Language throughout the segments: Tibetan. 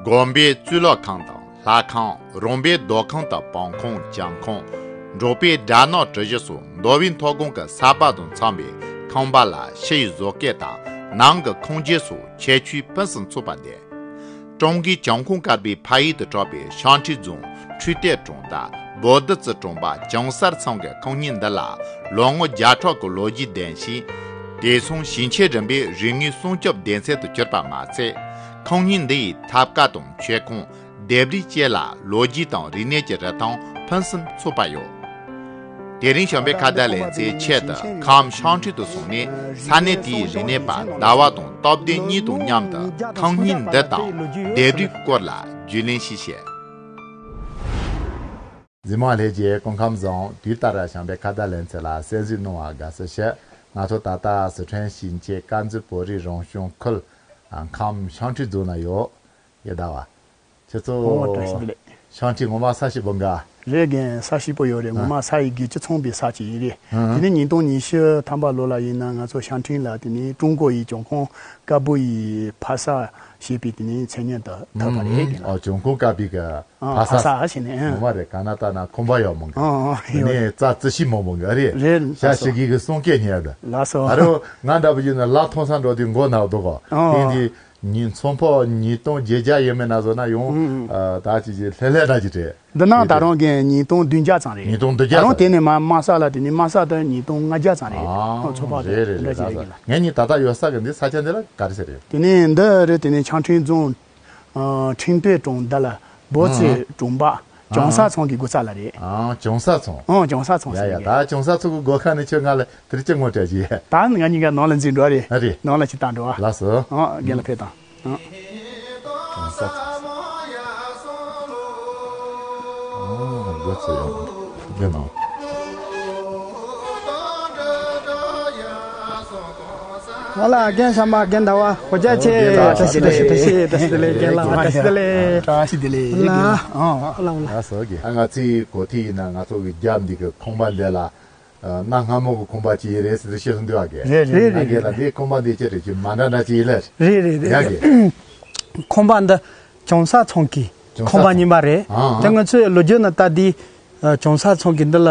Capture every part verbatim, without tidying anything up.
དགོན་པའི་གཙུག་ལག་ཁང་དང་ལྷ་ཁང་། རོང་པའི་རྡོ་ཁང་དང་བང་ཁང་། གྱང་ཁང་། འབྲོག་པའི་སྦྲ་ནག་གྲུ་བཞི་སོགས་མདོ་དབུས་མཐོ་སྒང་གི་ས་པགས་དང་འཚམ་པའི་ཁང་པ་ལ་ཕྱི་ཡི་བཟོ་བཀོད་དང་ནང་གི་ཁང་རྒྱུད་སོགས་ཁྱད་ཆོས་ཕུན་སུམ་ཚོགས་པ་ལྡན། ཀྲུང་གོའི་གྱང་ཁང་དཀར་པོའི་ཕ་ཡུལ་དུ་གྲགས་པའི་ཤང་ཁྲིན་རྫོང་ཁྲུས་གཏེར་གྲོང་རྡལ་བོ་དྷི་རྩི་གྲོང་པ་གྱང་གསར་ཚང་གི་ཁང་རྙིང་འདི་ལ་ལོ་ངོ་བརྒྱ་ཕྲག་གི་ལོ་རྒྱུས་ལྡན་ཞིང་། དེ་མཚུངས་ཞིང་ཆེན་རིམ་པའི་རིག་དངོས་སྲུང་སྐྱོབ་སྡེ་ཚན་དུ་གྱུར་པ་མ་ཚད། ཁང་རྙིང་འདི་ཡི་ཐབ་ཀ་དང་མཆོད་ཁང་། ལྡེབས་རིས་བཅས་ལ་ལོ་རྒྱུས་དང་རིག་གནས་ཀྱི་རིན་ཐང་ཕུན་སུམ་ཚོགས་པ་ཡོད། དེ་རིང་བྱམས་པའི་ཁ་བརྡ་ལེ་ཚན་ཆེད་དུ་ཁམས་ཤང་ཁྲིན་དུ་སོང་ནས་ས་གནས་དེའི་རིག་གནས་པ་ཟླ་བ་དང་སྟོབས་ལྡན་གཉིས་དང་མཉམ་དུ་ཁང་རྙིང་འདི་དང་ལྡེབས་རིས་སྐོར་ལ་རྒྱུས་ལོན་ཞིག་བྱས། འཛིན་མ་ལྷས་ཀྱིས་སྐུ་ཁམས་བཟང་། དུས་ལྟར་བྱམས་པའི་ཁ་བརྡ་ལེ་ཚན་ལ་གསན་གཟིགས་གནང་བར་དགའ་བསུ་ཞུ། ང་ཚོ་ད་ལྟ་སི་ཁྲོན་ཞིང་ཆེན་དཀར་མཛེས་བོད་རིགས་རང་སྐྱོང་ཁུལ་ཁམས་ཤང་ཁྲིན་རྫོང་ན་ཡོད། ཡེ་ཟླ་བ། ཁྱེད་ཚོ། ཨོ། བཀྲ་ཤིས་བདེ་ལེགས། ཤང་ཁྲིན་ངོ་མ་ས་ཞིག་འབུང་ག་རེད། རྒན། ས་ཞིག་པོ་ཡོད་རེད། ངོ་མ་ས་ཡི་རྒྱུད་ཀྱི་ཚང་བའི་ས་ཅིག་ཡིན་རེད། ཨ། དེ་ནས་ཉིས་སྟོང་ཉི་ཤུ་ཐམ་པ་ལོ་ལ་ཡིན་ན་ང་ཚོ་ཤང་ཁྲིན་ལ་དེ་ནས་ཀྲུང་གོ་ཡི་གྱང་ཁང་དཀར་པོ་ཡི་ཕ་ས་ཞེས་པའི་དེ་ནས་མཚན་སྙན་དུ་ཐོབ་པ་རེད། རྒན་ལགས། ཨོ། གྱང་ཁང་དཀར་པོའི་གི་ཨ། ཕ་ས། ཕ་ས་ཞེས་ནས། ཨ། ངོ་མ་རེད། ཀ་ན་ཏ་ན་ཁང་པ་ཡོད་མོང་གི་ཨ། ཨ། དེ་ནས་རྩྭ་རྩི་ཤིང་མོང་མོང་གི་རེད། རེད། ཤ་ཞིག་གི་གི་སོང་སྐད་ཉལ་ད། ལགས་སོ། ཨ་རོ། ང་འདྲ་པོ་ཡིན་ན་ལ་ཐོང་ས་འགྲོ་དུས་མགོ་ན་འདུག་གོ་ཨ། དེ་འདི། ཉིས་ཚོང་ཕོགས་ཉིས་སྟོང་བརྒྱད་བརྒྱ་ཡས་མས་ན་བཟོ་ན་ཡོང་། ཨུ། ཨུ། ཨ། ད་ཅི་ཅི་ལྷེ་ལྷེ་ན་ཅི་རེད། འདི་ནང་ད་རུང་གན་ཉིས་སྟོང་བདུན་བརྒྱ་ཙམ་རེད། ཉིས་སྟོང་བདུན་བརྒྱ་ད་རུང་ཙམ། དེ་ནས་མ་དམའ་ས་ལ་དེ་ནས་དམའ་ས་དེ་ཉིས་སྟོང་ལྔ་བརྒྱ་ཙམ་རེད། ཨ། ཨོ། ཚོད་དཔག་རེད། རེད་རེད། འདྲ་ཅི་རེད། གན་ལགས། ངས་ནི་ད་ལྟ་ཡོད་ས་གི་འདི་ས་ཆ་འདི་ལ་ག་རེ་ཟེར་རེད། དེ་ནས་འདི་རེད། དེ་ནས་ཤང་ཁྲིན་རྫོང་ཨ། ཁྲིན་ཏེ་གྲོང་རྡལ་ལ་བོ་ཙེ། ཨ། གྲོང་པ་ཨ། གྱང་ས་ཚང་གི་སྒོ་རྩ་ལ་རེད། ཨ། གྱང་ས་ཚང་། ཨོ། གྱང་ས་ཚང་ཡ་ཟེར་ཡ། གི་ད་གྱང་ས་ཚང་གི་སྒོ་ཁ་ནས་ཁྱོད་ང་ལ་དེར་ཅི་ངོ་སྤྲད་ཀྱི། ད་ང་གཉིས་ཀ་ནང་ལ་འཛུལ་འགྲོ་རེད། ཨ་རེད། ནང་ལ་ཅི་བཏང་འགྲོ་བ། ལགས་སོ། ཨོ། རྒན་ལགས་ཕེབས་དང་། ཨོ། གྱང་ས་ཚང་། ཨོ། སྒོ་རྩ་ཡོང་། རྒན་ནང་། ཨོ་ལ། རྒན་ཤམ་པ། རྒན་ཟླ་བ། གོ་ཅག་ཆེ། བཀྲ་ཤིས་བདེ་ལེགས། བཀྲ་ཤིས་བདེ་ལེགས། བཀྲ་ཤིས་བདེ་ལེགས། རྒན་ལགས་བཀྲ་ཤིས་བདེ་ལེགས། བཀྲ་ཤིས་བདེ་ལེགས། ལགས། ཨོ། ལགས་སོ། རྒན། ང་ཚོའི་གོ་ཐིག་ཡིན་ན་ང་ཚོ་གི་རྒྱབ་འདི་གི་ཁང་པ་འདི་ལ་གནའ་སྔ་མོ་གི་ཁང་པ་ཅིག་ཡིན་རེད་ཟེར་བཤད་སོང་འདུག་ཨ། རྒན། རེད་རེད། ཨ། རྒན་ལགས། འདི་ཁང་པ་འདི་ཅི་རེད། ཅིག་མ་འདྲ་འདྲ་ཅིག་ཡིན་ལ། རེད་རེད་རེད། ཡ། རྒན། ཁང་པ་འདི་གྱང་ས་ཚང་གི་ཁང་པ་རྙིང་པ་རེད། ཨ། དེ་ང་ཚོའི་ལོ་རྒྱུས་ནང་ལྟ་དུས་གྱང་ས་ཚང་གི་འདི་ལ་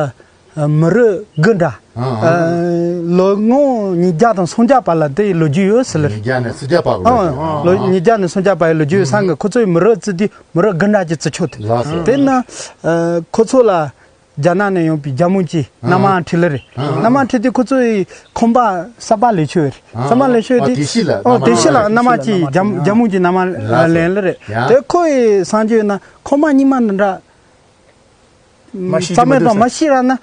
མི་རབས་དགུ་འདྲ། ཨ། ལོ་ངོ་ཉིས་བརྒྱ་དང་སུམ་བརྒྱ་བར་ལ་དེ་ཡི་ལོ་རྒྱུས་ཡོད་ཟེར་ལ། ཉིས་བརྒྱ་ནས་སུམ་བརྒྱ་བར་ལོ་རྒྱུས། ཨ། ལོ་ཉིས་བརྒྱ་ནས་སུམ་བརྒྱ་བར་ཡི་ལོ་རྒྱུས་ཡོད་ས་གི་ཁོ་ཚོའི་མི་རབས་བརྩི་དུས་མི་རབས་དགུ་འདྲ་ཅིག་བརྩི་ཆོག་དེ། ལགས་སོ། དེ་ན་ཁོ་ཚོ་ལ། རྒྱ་ནག་ནས་ཡོང་པའི་རྒྱ་མོ་གཅིག་ཨ། མནའ་མ་ཁྲིད་ལེ་རེད། ཨ། མནའ་མ་ཁྲིད་དུས་ཁོ་ཚོ་ཡི་ཁང་པ་གསར་པ་ལས་ཆོད་རེད། ཨ། གསར་པ་ལས་ཆོད་ཨ། དེ། དེ་ཤི་ལ། ཨོ། མནའ་མ། དེ་ཤི་ལ། མནའ་མ་གཅིག་རྒྱ་རྒྱ་མོ་གཅིག་མནའ་མ། ལགས་སོ། ལེན་ལེ་རེད། ཡ། དེ་ཁོ་ཡི་སངས་རྒྱས་ན་ཁང་པ་རྙིང་མ་འདི་འདྲ། མ་ཤི་རྩ་མེད་དང་མ་ཤི་ར་ན། ཨ།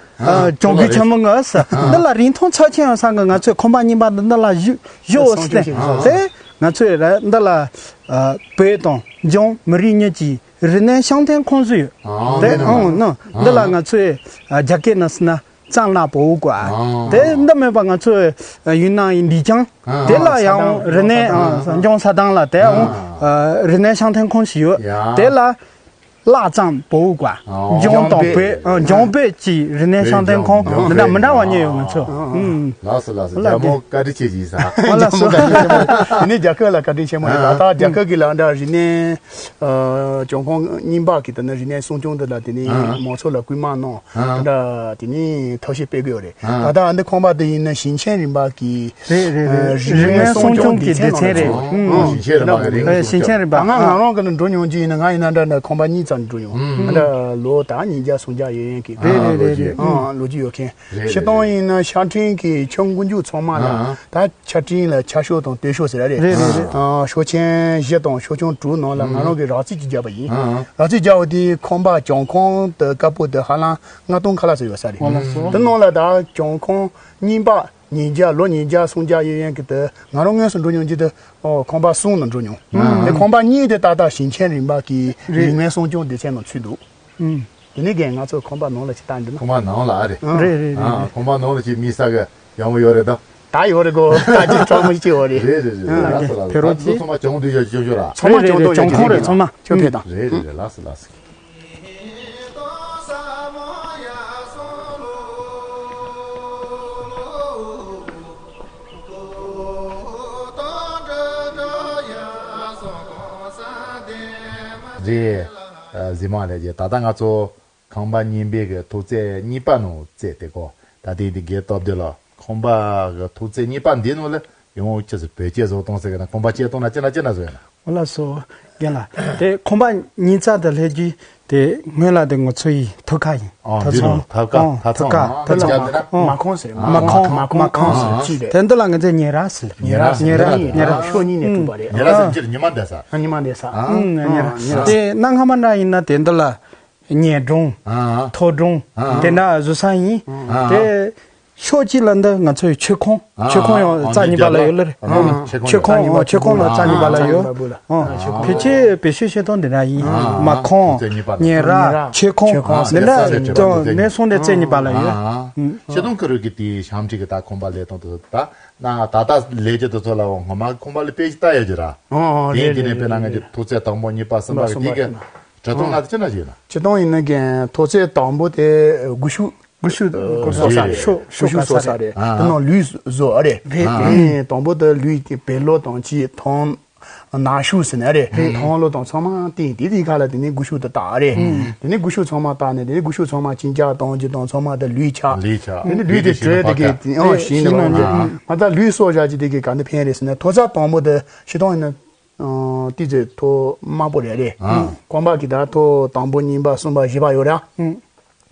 གྱོང་གུད་ཆེན་མོ་ངོ་ས། ཨ། འདི་ལ་རིན་ཐང་ཚབས་ཆེན་ཡོད་ས་གི་ང་ཚོས་ཁང་པ་རྙིང་པ་འདི་འདི་ལ་བཞུ་བཞུ་ཟེར་ཏེ། ཨ། དེ་ང་ཚོས་ར་འདི་ལ་བོད་དང་ལྗོངས་མི་རིགས་གཉིས་ཀྱི་རིག་གནས་ཤང་ཐན་ཁང་ཟེར་ཡོད། ཨ། དེ། ཨང་། ནི་འདི་ལ་ང་ཚོས་རྒྱ་སྐད་ནང་ཟེར་ན་ཙང་ལ་པོ་ཀ། ཨ། དེ་འདི་མེད་པ་ང་ཚོས་ཡུན་ནན་ཡི་ལི་ཅང་། ཨ། དེ་ལ་ཡང་རིག་གནས། ཨ། ལྗོངས་ས་ཐང་ལ་དེ་ཡང་རིག་གནས་ཤང་ཐན་ཁང་ཞིག་ཡོད། ཡ། དེ་ལ་བླ་བྲང་པོ་ཀ། ཨ། ལྗོངས་དང་བོད། ཨ། ལྗོངས་བོད་ཀྱི་རིག་གནས་ཤང་ཐན་ཁང་འདི་འདྲ་མི་འདྲ་བ་གཉིས་ཡོད་ང་ཚོ། ཨ། ཨང་། ལགས་སོ། ལགས་སོ། རྒྱལ་མོ་བཀའ་དྲིན་ཆེ་ཞུ་ས། ཨ། ལགས་སོ། རྒྱལ་མོ་བཀའ་དྲིན་ཆེ་མོ་རེད། ཨ། ད་ལྟ་རྒྱ་གར་གྱི་ལ་འདྲ་རིག་གནས། ཨ། གྱང་ཁང་རྙིང་པ་གི་དེ་ནི་རིག་གནས་སྲུང་སྐྱོང་འདི་ལ་དེ་ནི། ཨ། མང་ཚོགས་ལ་སྐུལ་མ་གནང་། ཨ། འདྲ་དེ་ནི་ཐབས་ཤེས་སྤེལ་གི་ཡོད་རེད། ཨ། ད་ལྟ་འདི་ཁང་པ་འདི་ཡིན་ན་ཞིང་ཆེན་རིམ་པ་གི། རེད་རེད་རེད། ཨ། རིག་གནས་སྲུང་སྐྱོང་སྡེ་ཚན་རེད། ཨ། ཨང་། ཞིང་ཆེན་རིམ་པ་གི་རིག་གནས། ཨ། ཞིང་ཆེན་རིམ་པ། ད་ང་ང་རང་གི་ནི་འགྲོ་མྱོང་རྒྱུ་ཡིན་ན། ང་ཡིན་ན་འདྲ་ན་ཁང་པ་གཉིས་ཙམ་འགྲོ་མྱོང་། ཨ། འདྲ་ལོ་ད་ཉིས་བརྒྱ་སུམ་བརྒྱ་ཡོད་ཡན་གི། རེད་རེད་རེད། ཨ། ལོ་རྒྱུས་ཡོད་མཁན། རེད། སྤྱིར་བཏང་ཡིན་ན་ཤང་ཁྲིན་གྱི་ཆུ་འགོ་མཇུག་ཚང་མ་ལ། ཨ། ད་ཆ་འཕྲིན་ལ་ཆ་ཤོག་དང་སྟོད་ཤོག་ཟེར་ར་རེད། རེད་རེད་རེད། ཨ། ཤོག་ཆེན་བཞི་དང་ཤོག་ཆུང་དྲུག་ནང་ལ་ང་རང་གིས་རགས་རྩིས་ཅིག་བརྒྱབ་པ་ཡིན། ཨ། རགས་རྩིས་བརྒྱབ་པ་དེ་ཁང་པ་གྱང་ཁང་དེ་དཀར་པོ་དེ་ཧ་ལམ་ལྔ་སྟོང་ཁ་ལག་ཙམ་ཡོད་ས་རེད། ཨོ་ལགས་སོ། དེ་ནང་ལ་ད་གྱང་ཁང་རྙིང་པ་ཉིས་བརྒྱ། ལོ་ཉིས་བརྒྱ་སུམ་བརྒྱ་ཡོད་ཡན་གི་དེ་ང་རང་དངོས་སུ་འགྲོ་མྱོང་རྒྱུ་དེ། ཨོ། ཁང་པ་གསུམ་ནང་འགྲོ་མྱོང་། ཨ། དེ་ཁང་པ་གཉིས་དེ་ཏག་ཏག་ཞིང་ཆེན་རིམ་པ་གི་རེད། རིག་གནས་སྲུང་སྐྱོང་སྡེ་ཚན་ནང་ཚུད་འདུག། ཨུམ། དེ་ནས་རྒན་ང་ཚོ་ཁང་པ་ནང་ལ་ཅིག་བལྟ་འདི་ན། ཁང་པ་ནང་ལ་ཨ་རེད། ཨ། རེད་རེད་རེད། ཨ། ཁང་པ་ནང་ལ་ཅིག་མི་ས་གི་ཡག་མོ་ཡོད་རེད་ད། ད་ཡོད་རེད་གོ། ད་ཅིག་གྲོགས་མོ་ཅིག་ཡོད་རེད། རེད་རེད་རེད། ཨ། ལགས་སོ་ལགས་སོ། ཕེ་རོ་ད་ཚོ་ཚང་མ་གྱོང་དུ་ཡོད་ཅོ་ཅོ་ར། ཚང་མ་རེད་གྱོང་རེད་དུ་ཡོད། གྱོང་ཁོང་རེད་ཚང་མ། ཁྱོད་ཕེབས་དང་། རེད་རེད་རེད། ལགས་སོ་ལགས་སོ། རེད། ཨ་གཟིགས་མང་ལྷན་རྒྱས། ད་ལྟ་ང་ཚོ་ཁང་པ་རྙིང་པའི་གི་ཐོག་བརྩེགས་གཉིས་པ་ནང་བརྩེགས་དེ་གོ། ད་ལྟའི་འདི་རྒན་སྟོབས་ལྡན་ལགས་ཁང་པ་གི་ཐོག་བརྩེགས་གཉིས་པ་འདི་ནང་ལ་ཡང་ཅི་ཟེར་བོད་སྐྱེས་བཟོ་སྟངས་ཟེར་གི་ན། ཁང་པ་སྐྱེལ་སྟངས་ན་ཅི་ན་ཅི་ན་བཟོ་ཡོད་ན། འོ་ལགས་སོ། རྒན་ལགས། དེ་ཁང་པ་རྙིང་ཚ་དང་སླེབས་རྒྱུ་དེ་སྔོན་ལ་དེ་ང་ཚོ་ཡི་ཐབ་ཁ་ཡིན། ཨ་ཐབ་འདི་ཚང་ནང་ཐབ་ཁ་ཨང་ཐབ་ཐབ་ཚང་ཁ་ཨང་ཐབ་ཚང་ཨང་མ་ཁང་ཟེར། མ་མ་ཁང་ཁང་མ་ཁང་ཟེར་ཅི་རེད། དེ་འདི་ལ་ང་ཚོས་ཉེ་ར་ཟེར། ཉེ་ར་ཟེར། ཉེ་ར་ཉེ་ར་ཉེ་ར་ཤོག་གཉིས་ནས་གྲུབ་པ་རེད། ཉེ་ར་ཟེར་ཅི་རེད། ཉི་མ་འདས་ས། ཨ་ཉི་མ་འདས་ས། ཨང་ཉེ་ར་ཉེ་ར། དེ་གནའ་སྔ་མ་འདྲ་ཡིན་ན་དེ་འདི་ལ་ཉལ་སྒྲུང་། ཨ་ཐོ་སྒྲུང་། ཨ་དེ་འདྲ་བཟོ་ས་ཡིན། ཨ་དེ་ཤོག་གཅིག་ལ་འདི་ང་ཚོའི་མཆོད་ཁང་། ཨ་མཆོད་ཁང་ཡང་ཨ་རྩ་གཉིས་པ་ལ་ཡོད་ལ་རེད། ཨ་མཆོད་ཁང་། མཆོད་ཁང་ཨ་མཆོད་ཁང་ལ་རྩ་གཉིས་པ་ལ་ཡོད། ཨ་ཨ་ཕལ་ཆེར་བེད་སྤྱོད་བྱེད་སྟངས་འདི་འདྲ་ཡིན། ཨ་མ་ཁང་། ཉེ་ར། མཆོད་ཁང་། འདི་འདྲ་དང་གནས་སོང་དེ་རྩ་གཉིས་པ་ལ་ཡོད། ཨ་ཤེས་དོན་ཁུ་རུ་གི་དེའི་ཞང་ཁྲི་གི་ད་ཁང་པ་ལས་སྟངས་དེ་ད་ན་ད་ལྟ་ལས་ཀྱི་དེ་ཚོ་ལ་ངོ་མ་ཁང་པ་ལ་དཔེ་ཞིག་ལྟ་ཡོད་ཀྱི་ར། ཨ་ཨ་དེ་རེད་དེ་ནས་རེད་དཔེར་ན་ང་ཚོ་རེད། ཐོག་བརྩེགས་དང་པོ་གཉིས་པ་གསུམ་པ་གི་དེ་གི་ཁྲི་སྟོང་ལ་ཅི་ན་ཞིག་ན། ཁྲི་སྟོང་ཡིན་ན་གན་ཐོག་བརྩེགས་དང་པོ་དེ་སྒུ་ཤུ། སྒུ་ཤུ་ཨ་བཟོ་ས་རེད། ཤོ་སྒུ་ཤུ་བཟོ་ས་རེད། ཨ་དེ་ནང་ལུས་བཟོ་ཨ་རེད། རེད། ཨ་དང་པོ་དེ་ལུས་དེ་བེ་ལོ་དང་ཅི་ཐང་ནང་ཤུ་ཟེར་ནས་རེད། ཐང་ལོ་དང་ཚང་མ་བཏིང་དེ་དེ་ཁ་ལ་དེ་ནས་སྒུ་ཤུ་དེ་བཏགས་རེད། དེ་ནས་སྒུ་ཤུ་ཚང་མ་བཏགས་ནས་དེ་ནས་སྒུ་ཤུ་ཚང་མ་ཅིན་ཅག་དང་ཅི་དང་ཚང་མ་དེ་ལུས་ཆགས། ལུས་ཆགས། དེ་ནས་ལུས་དེ་བྲོས་དེ་གི་ཨང་ཤིང་ནང་ལ་ང་ད་ལུས་སྲོག་བཞག་ཅི་དེ་གི་ག་འདི་ཕན་རེད་ཟེར་ནས་ཐོག་ཚ་དང་པོ་དེ་ཤི་ཐང་ཡིན་ན། ཨ་ཏི་ཙེ་ཐོ་དམར་པོ་རེད་རེད། ཨ་ཁོམ་པ་གི་ད་ཐོ་དང་པོ་གཉིས་པ་གསུམ་པ་བཞི་པ་ཡོད་ར། ཨ་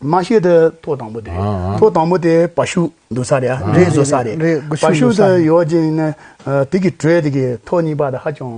མ་ཤེས་དེ་ཐོ་དང་པོ་དེ་རེད། ཨ་ཨ་ཐོ་དང་པོ་དེ་པ་ཤུ་འདུག་ས་རེད། ཨ་རེད་བཟོ་ས་རེད། རེད། སྒུ་པ་ཤུ་ཤུ་འདུག་ས་དེ་རེད། ཡོད་ཅིག་ནི་ཨ་དེ་གི་དྲོད་དེ་གི་ཐོ་གཉིས་པ་དེ་ཧ་ཅང་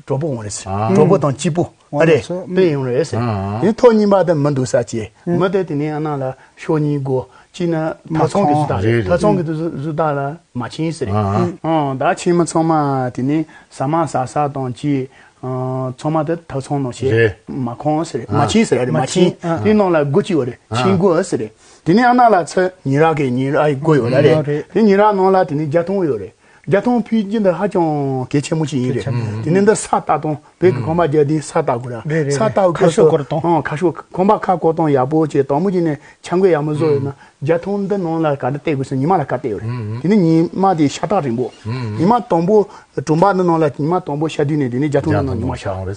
གྲོགས་པོ་འོང་རེད་ཟེར། ཨ་གྲོགས་པོ་དང་སྐྱིད་པོ་ཨ་རེད། ཨ་དེ་ཡོང་རེད་ཟེར། ཨ་ཨ་དེ་ཐོ་གཉིས་པ་དེ་མི་འདུག་ས་ཅེ་མི་དེ་དེ་ནས་ཨ་ན་ལ་ཤོ་གཉིས་སྒོ། གཅིག་ནི་ཐབ་ཚང་གི་བཟོ་ལྟ་རེད། ཐབ་ཚང་གི་བཟོ་ལྟ་ལ་མ་ཆིན་ཟེར་རེད། ཨང་། ཨང་། ད་ཆིན་མ་ཚང་མ་དེ་ནི་ཟ་མ་ཟ་ས་དང་གཅིག་ཨང་། ཚང་མ་དེ་ཐབ་ཚང་ནང་བྱས། རེད། མ་ཁང་ཟེར་རེད། ཨང་། མ་ཆིན་ཟེར་རེད། མ་མ་ཆིན། ཆིན། ཨང་། དེ་ནང་ལ་སྒོ་གཅིག་ཡོད་རེད། ཨང་། ཆིན་སྒོ་ཟེར་རེད། དེ་ནི་ཨ་ན་ལ་ཚ་ཉི་ར་གི་ཉི་ར་ཡི་སྒོ་ཡོད་རེད། ཨང་། རེད། དེ་ཉི་ར་ནང་ལ་དེ་ནི་རྒྱ་ཐུང་ཡོད་རེད། རྒྱ་ཐུང་ཕུད་རྒྱུ་འདི་ཧ་ཅང་གལ་ཆེན་མོ་ཅིག་ཡིན་རེད། གལ་ཆེན་པོ། དེ་ནི་འདི་ས་ལྟ་སྟངས་བོད་ཀྱི་ཁང་པ་རྒྱག་དུས་ས་ལྟ་དགོས་ར། རེད་རེད་ས་ལྟ་རེད། ཁ་ཤོ་སྐོར་སྟངས། ཁ་ཤོ་ཁང་པ་ཁ་སྐོར་སྟངས་ཡག་པོ་བྱས། དང་པོ་ཅིག་ནས་ཆང་གོས་ཡག་མོ་བཟོ་ཡོད་ན་རྒྱ་ཐུང་འདི་ནང་ལ་ག་འདི་བལྟས་དགོས་ཟེར་ཉི་མ་ལ་ག་བལྟས་ཡོད་རེད། དེ་ནི་ཉི་མ་དེ་ཤ་སྟག་རིང་པོ། ཉི་མ་དང་པོ་གྲོང་པ་འདི་ནང་ལ་ཉི་མ་དང་པོ་ཤ་དུས་ནས་དེ་ནི་རྒྱ་ཐུང་འདི་ནང་ཉི་མ་ཤར།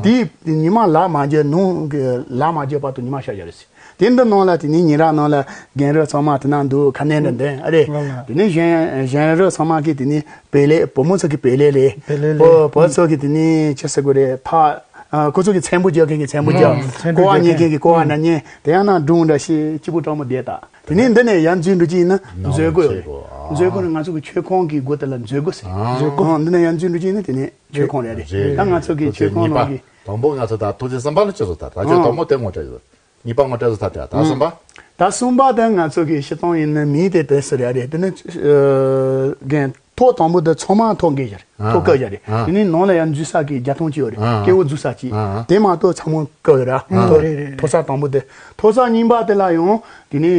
དེ་ཉི་མ་ལ་མ་འཇལ་ནུབ་ཀྱི་ལ་མ་འཇལ་བར་དུ་ཉི་མ་ཤར་བཞག་རེད་ཟེར། དེ་འདི་ནང་ལ་དེ་ནི་ཉེ་རབས་ནང་ལ་རྒན་རབས་ཚང་མ་དེ་ན་འདུག་ཁ་ནས་འདི་འདོན་ཨ་རེད། ལགས་ལགས། དེ་ནི་གཞན་གཞན་རབས་ཚང་མ་གིས་དེ་ནི་བེ་ལེ་བུ་མོ་ཚོ་གི་བེ་ལེ་རེད། བེ་ལེ་ལེ། བུ་བུ་ཚོ་གི་དེ་ནི་ཆི་ཟེར་དགོས་རེད་ཕ། ཨ་ཁོ་ཚོ་གི་ཚེམ་བུ་རྒྱག་མཁན་གི་ཚེམ་བུ་རྒྱག་ཨང་། ཚེམ་བུ་ཀོ་བ་རྒྱག་ཉན་མཁན་གི་ཀོ་བ་ན་ཉན། དེ་ཡང་ན་སྒྲུང་འདྲ་ཞིག་སྐྱིད་པོ་སྤྲང་པོ་བསྡད་ད། དེ་ནི་འདི་ནས་ཡར་འཛུལ་འགྲོ་གི་ཡིན་ན་མཛོད་སྒོ་ཡོད་རེད། མཛོད་སྒོ་ནི་ང་ཚོ་གི་མཆོད་ཁང་གི་སྒོ་དེ་ལ་མཛོད་སྒོ་ཟེར། མཛོད་སྒོ། ཨང་། འདི་ནས་ཡར་འཛུལ་འགྲོ་གི་ཡིན་ན་དེ་ནི་མཆོད་ཁང་རེད་རེད། ད་ང་ཚོ་གི་མཆོད་ཁང་ནང་གི། དང་པོ་ང་ཚོ་ད་ཐུགས་རྗེ་བསམ་པ་ལ་ཅི་བཟོ་ད་ད་ཁྱོད་ཨང་། དང་པོ་དེ་ངོ་སྤྲད་ཡོད། གཉིས་པ་ངོ་སྤྲད་བཟོ་ད་དེ་ད་གསུམ་པ། ད་གསུམ་པ་དེ་ང་ཚོ་གི་སྤྱིར་བཏང་ཡིན་ན་མི་དེ་དེ་ཟེར་ཡ་རེད། དེ་ནི་ཨ་རྒན་ཐོག་དང་པོ་དེ་ཚང་མ་ཐོག་འགེལ་བཞག་རེད། ཨ་ཐོག་བཀག་བཞག་རེད། ཨ་དེ་ནི་ནང་ལ་ཡང་འཛུལ་ས་གི་རྒྱ་ཐུང་ཅིག་ཡོད་རེད། ཨ་སྐྱེ་བོ་འཛུལ་ས་ཅིག་ཨ་དེ་མ་གཏོགས་ཚང་མ་བཀག་ཡོད་ར། ཨ་ཐོག་རེད་རེད་རེད། ཐོག་ས་དང་པོ་དེ་ཐོག་ས་གཉིས་པ་དེ་ལ་ཡང་དེ་ནི་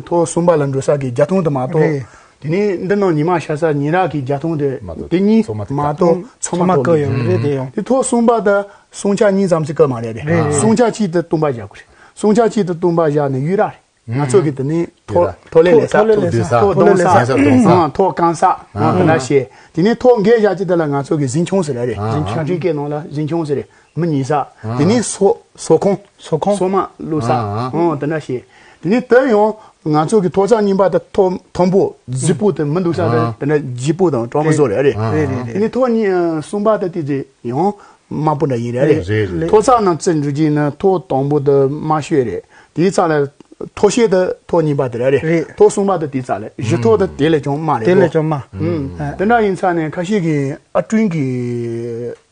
ཐོག་གསུམ་པ་ལ་འགྲོ་ས་གི་རྒྱ་ཐུང་དེ་མ་གཏོགས། རེད། དེ་ནས་འདི་ནང་ཉི་མ་ཤར་ས་ཉེ་རབས་ཀྱི་རྒྱ་ཐུང་དེ་མ་གཏོགས་དེ་གཉིས་ཚང་མ་དེ་མ་གཏོགས་ཚང་མ་ཚང་མ་བཀག་ཡོད་རེད་དེ་ཡང་། དེ་ཐོག་གསུམ་པ་དེ་སྲུང་བྱ་གཉིས་ཙམ་ཞིག་བཀག་མ་རེད་རེད། ཨ་སྲུང་བྱ་གཅིག་དེ་སྟོང་པ་བཞག་དགོས་རེད། སྲུང་བྱ་གཅིག་དེ་སྟོང་པ་བཞག་ནས་གཡུལ་ར་རེད། ང་ཚོ་གི་དེ་ནས་ཐོག་ཐོག་ལེ་ལེ་ས་ཐོག་སྡོད་ས་ཐོག་སྡོད་ས་ཨ་ཐོག་གང་ས་ཨ་དེ་འདྲ་བཤད། དེ་ནས་ཐོག་འགེལ་བཞག་གཅིག་དེ་ལ་ང་ཚོ་གི་གཟིམ་ཆུང་ཟེར་ར་རེད། ཨ་གཟིམ་ཆུང་ཅིག་སྐད་ནང་ལ་གཟིམ་ཆུང་ཟེར་རེད། མི་ཉལ་ས། དེ་ནས་ཟོག་ཟོག་ཁང་། ཟོག་ཁང་། ཟོག་མ་བླུག་ས། ཨ་ཨ་ཨང་དེ་འདྲ་བྱས། དེ་ནས་དེ་ཡང་ང་ཚོ་གི་ཐོག་ས་གཉིས་པ་དེ་ཐོག་མཐོན་པོ་རྫིག་པོ་དེ་མི་འདུག་ས་དེ་ཨ་དེ་འདྲ་རྫིག་པོ་དང་གྲང་མོ་བཟོ་རེད་ཨ་རེད། རེད་རེད་རེད། དེ་ནས་ཐོག་གཉིས་གསུམ་པ་དེ་དེ་ཚེ་ཡང་དམའ་པོ་འདྲ་ཡིན་རེད་ཨ་རེད། རེད་རེད། ཐོག་ས་ནང་བཙན་འགྲོ་གྱི་ན་ཐོག་དང་པོ་དེ་དམའ་ཤོས་རེད། དེའི་རྩ་ལ་ཐོག་ཤེས་དེ་ཐོག་གཉིས་པ་དེ་རེད་རེད། རེད། ཐོག་གསུམ་པ་དེ་དེའི་རྩ་ལ་གཞི་ཐོག་དེ་དེ་ལས་ཀྱང་དམའ་རེད་དེ་ལས་ཀྱང་དམའ། ཨུམ། དེ་འདྲ་ཡིན་ཙང་ནས་ཁ་ཤས་ཀྱིས་ཨ་ཀྲུང་གི་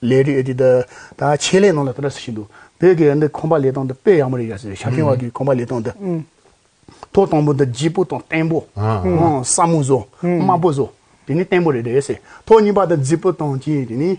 ལས་རིགས་ཨེ་དེ་ད་ཆེད་ལས་ནང་ལ་དེ་འདྲ་ཟེར་བཞིན་འདུག་བོད་ཀྱི་འདི་ཁང་པ་ལས་སྟངས་འདི་དཔེ་ཡག་མོ་རེད་ཡ་ཟེར། ཞྭ་ཁྱིམ་བ་གི་ཁང་པ་ལས་སྟངས་འདི། ཐོག་དང་པོ་འདི་ལྗིད་པོ་དང་བརྟན་པོ། ཨང་། སྲ་མོ་བཟོ། དམའ་པོ་བཟོ། དེ་ནི་བརྟན་པོ་རེད་ཟེར། ཐོག་གཉིས་པ་འདི་ལྗིད་པོ་དང་གཅིག་དེ་ནི།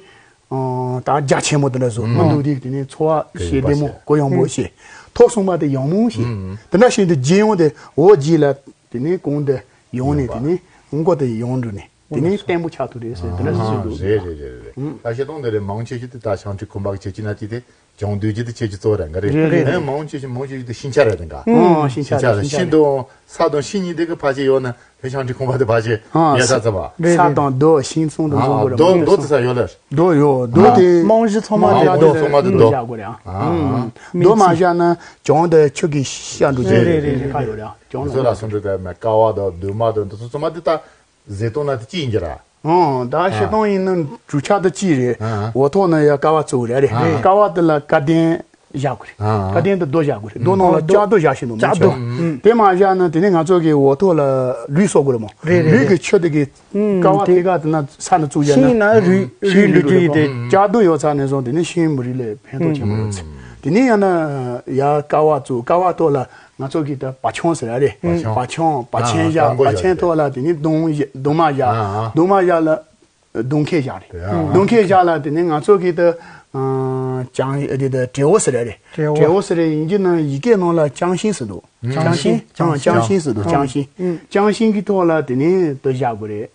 ད་རྒྱ་ཆེན་མོ་དེ་འདྲ་བཟོ་མི་འདུག་དེ་དེ་ནི་འཚོ་བ་ཞེ་བདེ་མོ་གུ་ཡངས་པོ་ཞེ། ཐོག་གསུམ་པ་དེ་ཡངས་མོ་ཞེ། དེ་འདྲ་བྱས་ཏེ་རྒྱལ་ཡོངས་དེ་འོ་རྒྱལ་ལ་དེ་ནི་གོང་དེ་ཡོང་ནས་དེ་ནི་མགོ་དེ་ཡོང་འགྲོ་ནས། དེ་ནས་བརྟན་པོ་ཆགས་ཐུབ་རེད་ཟེར། དེ་འདྲ་ཟེར་གྱི་འདུག་རེད་རེད་རེད་རེད། ད་བཤད་སྟངས་འདི་རེད། མང་ཆེ་ཤོས་དེ་ད་ཤང་ཁྲི་ཁོམ་པ་གི་ཁྱད་ཆོས་ན་ཅི་དེ་ཅང་འདུས་ཀྱི་དེ་ཁྱད་ཆོས་གཙོ་བོ་རེད་འགའ་རེད། རེད་རེད། ཨེ་མང་ཆེ་ཤོས་མང་ཆེ་ཤོས་དེ་ཤིང་ཆ་རེད་དེ་འགའ། ཨང་ཤིང་ཆ་རེད། ཤིང་དང་ས་དང་ཤིང་གཉིས་དེ་གི་ཕལ་ཆེར་ཡོད་ན་དེ་ཤང་ཁྲི་ཁོམ་པ་དེ་ཕལ་ཆེར་ཡོད་ས་ཚ་བ། རེད་ས་རེད། དང་རྡོ་ཤིང་གསུམ་དང་གསུམ་དགོས་རེད། རྡོ་མང་རྡོ་དེ་ས་ཡོད་ལ། རྡོ་ཡོད་རྡོ་དེ། རྨང་གཞི་ཚང་མ་དེ་རྨང་རྡོ་གཞི་ཚང་མ་དེ་རྡོ། བཞག་དགོས་རེད་ཨང་། ཨང་། རྡོ་མ་བཞག་ན་གྱང་དེ་ཆུ་གིས་ཤ་འགྲོ་རྒྱུ་རེད། རེད་རེད་རེད། ཁ་ཡོད་རེད་ཨང་། གྱང་ལ། ཚོ་ལ་སོང་འགྲོ་དེ་མེད། ཀ་བ་དང་རྡོ་མ་དང་འདི་ཚོ་ཚང་མ་དེ་ད། བཟོས་གཏོང་ན་དེ་གཅིག་ཡིན་གྱི་ར། ཨང་། ད་བཤད་སྟངས་ཡིན་ན་གྲུ་ཆ་དེ་གཅིག་རེད། ཨང་། འོག་ཐོག་ན་ཡ་ཀ་བ་བཙུགས་རེད་རེད། ཨང་། ཀ་བ་དེ་ལ་སྐལ་ལྡན་བཞག་དགོས་རེད། ཨང་། སྐལ་ལྡན་དེ་རྡོ་བཞག་དགོས་རེད། རྡོ་ནང་ལ་ལྕགས་རྡོ་བཞག་ཤེས་འདུག་ལྕགས་རྡོ། ཨང་། དེ་མ་བཞག་ན་དེ་ནས་ང་ཚོ་གི་འོག་ཐོག་ལ་ལུད་གསོག་དགོས་རེད་མོ། རེད་རེད་ལུད་ཀྱི་ཆུ་དེ་གི་ཀ་བ་དེ་ག་དེ་ན་ས་ནས་བཙུགས་བཞག་ན། ཤིང་ན་རུལ་རུལ་འགྲོ་རྒྱུ་ཡིན་ཏེ། ལྕགས་རྡོ་ཡོད་ཚ་ནས་བཟུང་དེ་ནས་ཤིང་མུ་རི་ལས་ཕན་ཐོགས་ཆེན་པོ་ཡོད་ཚེ། དེ་ནས་ཡང་ན་ཡ་ཀ་བ་བཙུགས། ཀ་བ་ཐོག་ལ། ང་ཚོ་གིས་ད་བ་ཆང་ཟེར་ཡ་རེད། བ་ཆང་། བ་ཆང་བ་ཆང་བཞག་བ་ཆང་ཐོག་ལ་དེ་ནི་གདུང་བཞག་གདུང་མ་བཞག་ཨ་ཨ། གདུང་མ་བཞག་ལ་གདུང་ཁལ་བཞག་རེད། ཨ་ཨ། གདུང་ཁལ་བཞག་ལ་དེ་ནི་ང་ཚོ་གིས་ད་ཅང་རེད་ད་བྲེ་བོ་ཟེར་ཡ་རེད། བྲེ་བོ། བྲེ་བོ་ཟེར་ཡ་ཡིན་གྱི་ན་ཡི་གེ་ནང་ལ་ཅང་ཤིང་ཟེར་འདུག་ཅང་ཤིང་། ཅང་ཅང་ཤིང་ཟེར་འདུག་ཅང་ཤིང་། ཅང་ཤིང་གི་ཐོག་ལ་དེ་ནི་ད་བཞག་དགོས་རེད།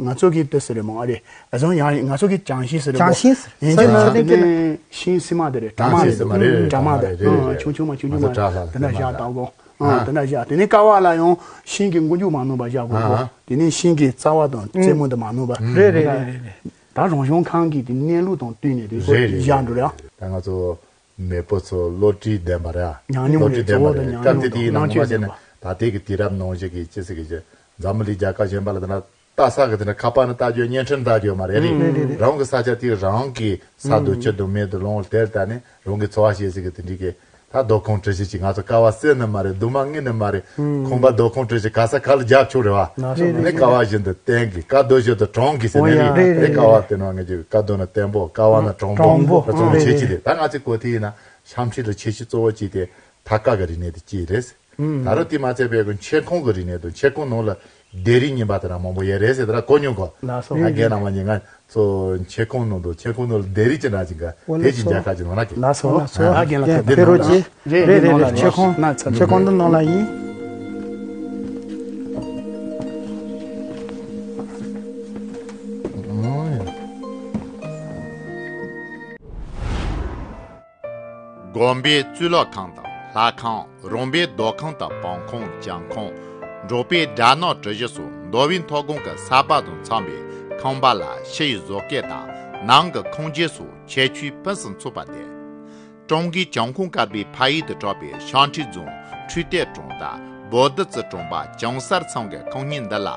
ང་ཚོ་གིས་ད་ཟེར་རེད་མ་རེད། ཨ་ཚང་ཡང་ང་ཚོ་གིས་ཅང་ཤིང་ཟེར་རེད། ཅང་ཤིང་ཟེར། ཡིན་གྱི་ན་དེ་ནི་ཤིང་སི་མ་དེ་རེད། དྲ་མ་རེད། དྲ་མ་དེ་ཆུང་ཆུང་མ་ཆུང་ཆུང་མ་དེ་འདྲ་བཞག་ད་གོ་ཨ་དེ་འདྲ་བཞག་དེ་ནས་ཀ་བ་ལ་ཡང་ཤིང་གི་མགོ་མཇུག་མ་ནོར་བ་བཞག་དགོས་གོ་དེ་ནས་ཤིང་གི་རྩ་བ་དང་རྩེ་མོ་དེ་མ་ནོར་བ། རེད་རེད་རེད་རེད། ད་རང་བྱུང་ཁང་གི་དེ་གནས་ལུགས་དང་བསྟུན་ནས་དེ་ཚོ་བཞག་འགྲོ་རེད། ད་ང་ཚོ་མེས་པོ་ཚོ་བློ་གྲོས་ལྡན་པ་རེད། ཉམས་མྱོང་བློ་གྲོས་ལྡན་པ་རེད། སྐབས་དེ་དེའི་ནང་ངོ་མ་བྱས་ན་ད་ལྟའི་གི་དུས་རབས་ནང་བཞིན་གྱི་ཅི་ཟེར་གི་ཅི་འཛམ་བུ་གླིང་རྒྱལ་ཁབ་གཞན་པ་ལ་དེ་འདྲ་ལྟ་ས་གི་དེ་འདྲ་ཁ་པར་ནས་ལྟ་རྒྱུ་བརྙན་འཕྲིན་ལྟ་རྒྱུ་མ་རེད། རེད་རེད་རེད། རང་གི་ས་ཆ་དེ་རང་གི་ས་དང་ཆུ་དང་མེ་དང་ལོང་དེར་ལྟ་ནས་རང་གི་འཚོ་བ་བྱེད་ཟེར་གི་དེ་འདྲའི་གི་ད་རྡོ་ཁང་བྲི་ཞིག་ཅིག་ང་ཚོ་ཀ་བ་བསད་ནི་མ་རེད། རྡོ་མ་བརྔས་ནི་མ་རེད། ཁང་པ་རྡོ་ཁང་བྲི་ཞིག་ག་ས་ག་ལ་རྒྱབ་ཆོག་རེད་བ། ནས་ཀ་བ་བཞིན་དུ་བརྟན་གི་ཀ་རྡོ་བཞིན་དུ་དྲང་གི་ཟེར་ནས། རེད་རེད། དེ་ཀ་བ་དེ་ནང་ངེད་ཀྱི་ཀ་རྡོ་ནི་བརྟན་པོ་ཀ་བ་ནི་དྲང་པོ་དྲང་པོ་རྩོམ་བྱེད་ཀྱི་རེད། ད་ང་ཚོའི་གོ་དེ་ཡིན་ན་ཤང་ཁྲི་ལ་ཁྱད་ཆོས་གཙོ་བོ་གཅིག་དེ་ཐབ་ཀ་གི་རིག་གནས་དེ་གཅིག་རེད། ད་རུང་དེ་མ་ཚད་པའི་གི་མཆོད་ཁང་གི་རིག་གནས་དང་མཆོད་ཁང་ནང་ལ་ལྡེབས་རིས་རྙིང་པ་དེ་འདྲ་མང་པོ་ཡོད་རེད་ཟེར། དེ་འདྲ་གོ་མྱོང་གོ་ལགས་སོ། ད་རྒན་རྣམ་པ་གཉིས་ང་ཚོ་མཆོད་ཁང་ནང་དུ་མཆོད་ཁང་ནང་ལ་ལྡེབས་རིས་ཅི་འདྲ་ཅིག་ག་དེ་ཅིག་རྒྱལ་ཁ་ཅིག་ནང་ན་གི་ལགས་སོ་ལགས་སོ། ཨ་རྒན་ལགས་ཁ་འདི་ཕེ་རོ་ནང་ལ་ཅི་རེད། རེད་རེད་རེད། མཆོད་ཁང་མཆོད་ཁང་འདི་ནང་ལ་ཡིན། དགོན་པའི་གཙུག་ལག་ཁང་དང་ལྷ་ཁང་། རོང་པའི་རྡོ་ཁང་དང་བང་ཁང་། གྱང་ཁང་། འབྲོག་པའི་སྦྲ་ནག་གྲུ་བཞི་སོགས་མདོ་དབུས་མཐོ་སྒང་གི་ས་པགས་དང་འཚམ་པའི་ཁང་པ་ལ་ཕྱི་ཡི་བཟོ་བཀོད་དང་ནང་གི་ཁང་རྒྱུད་སོགས་ཁྱད་ཆོས་ཕུན་སུམ་ཚོགས་པ་ལྡན། ཀྲུང་གོའི་གྱང་ཁང་བཀལ་པའི་ཕ་ཡུལ་དུ་གྲགས་པའི་ཤང་ཁྲི་རྫོང་འཕྲུལ་སྟོད་གྲོང་རྡལ་བོ་དྷི་ཙི་གྲོང་པ་གྱང་གསར་ཚང་གི་ཁང་རྙིང་འདི་ལ་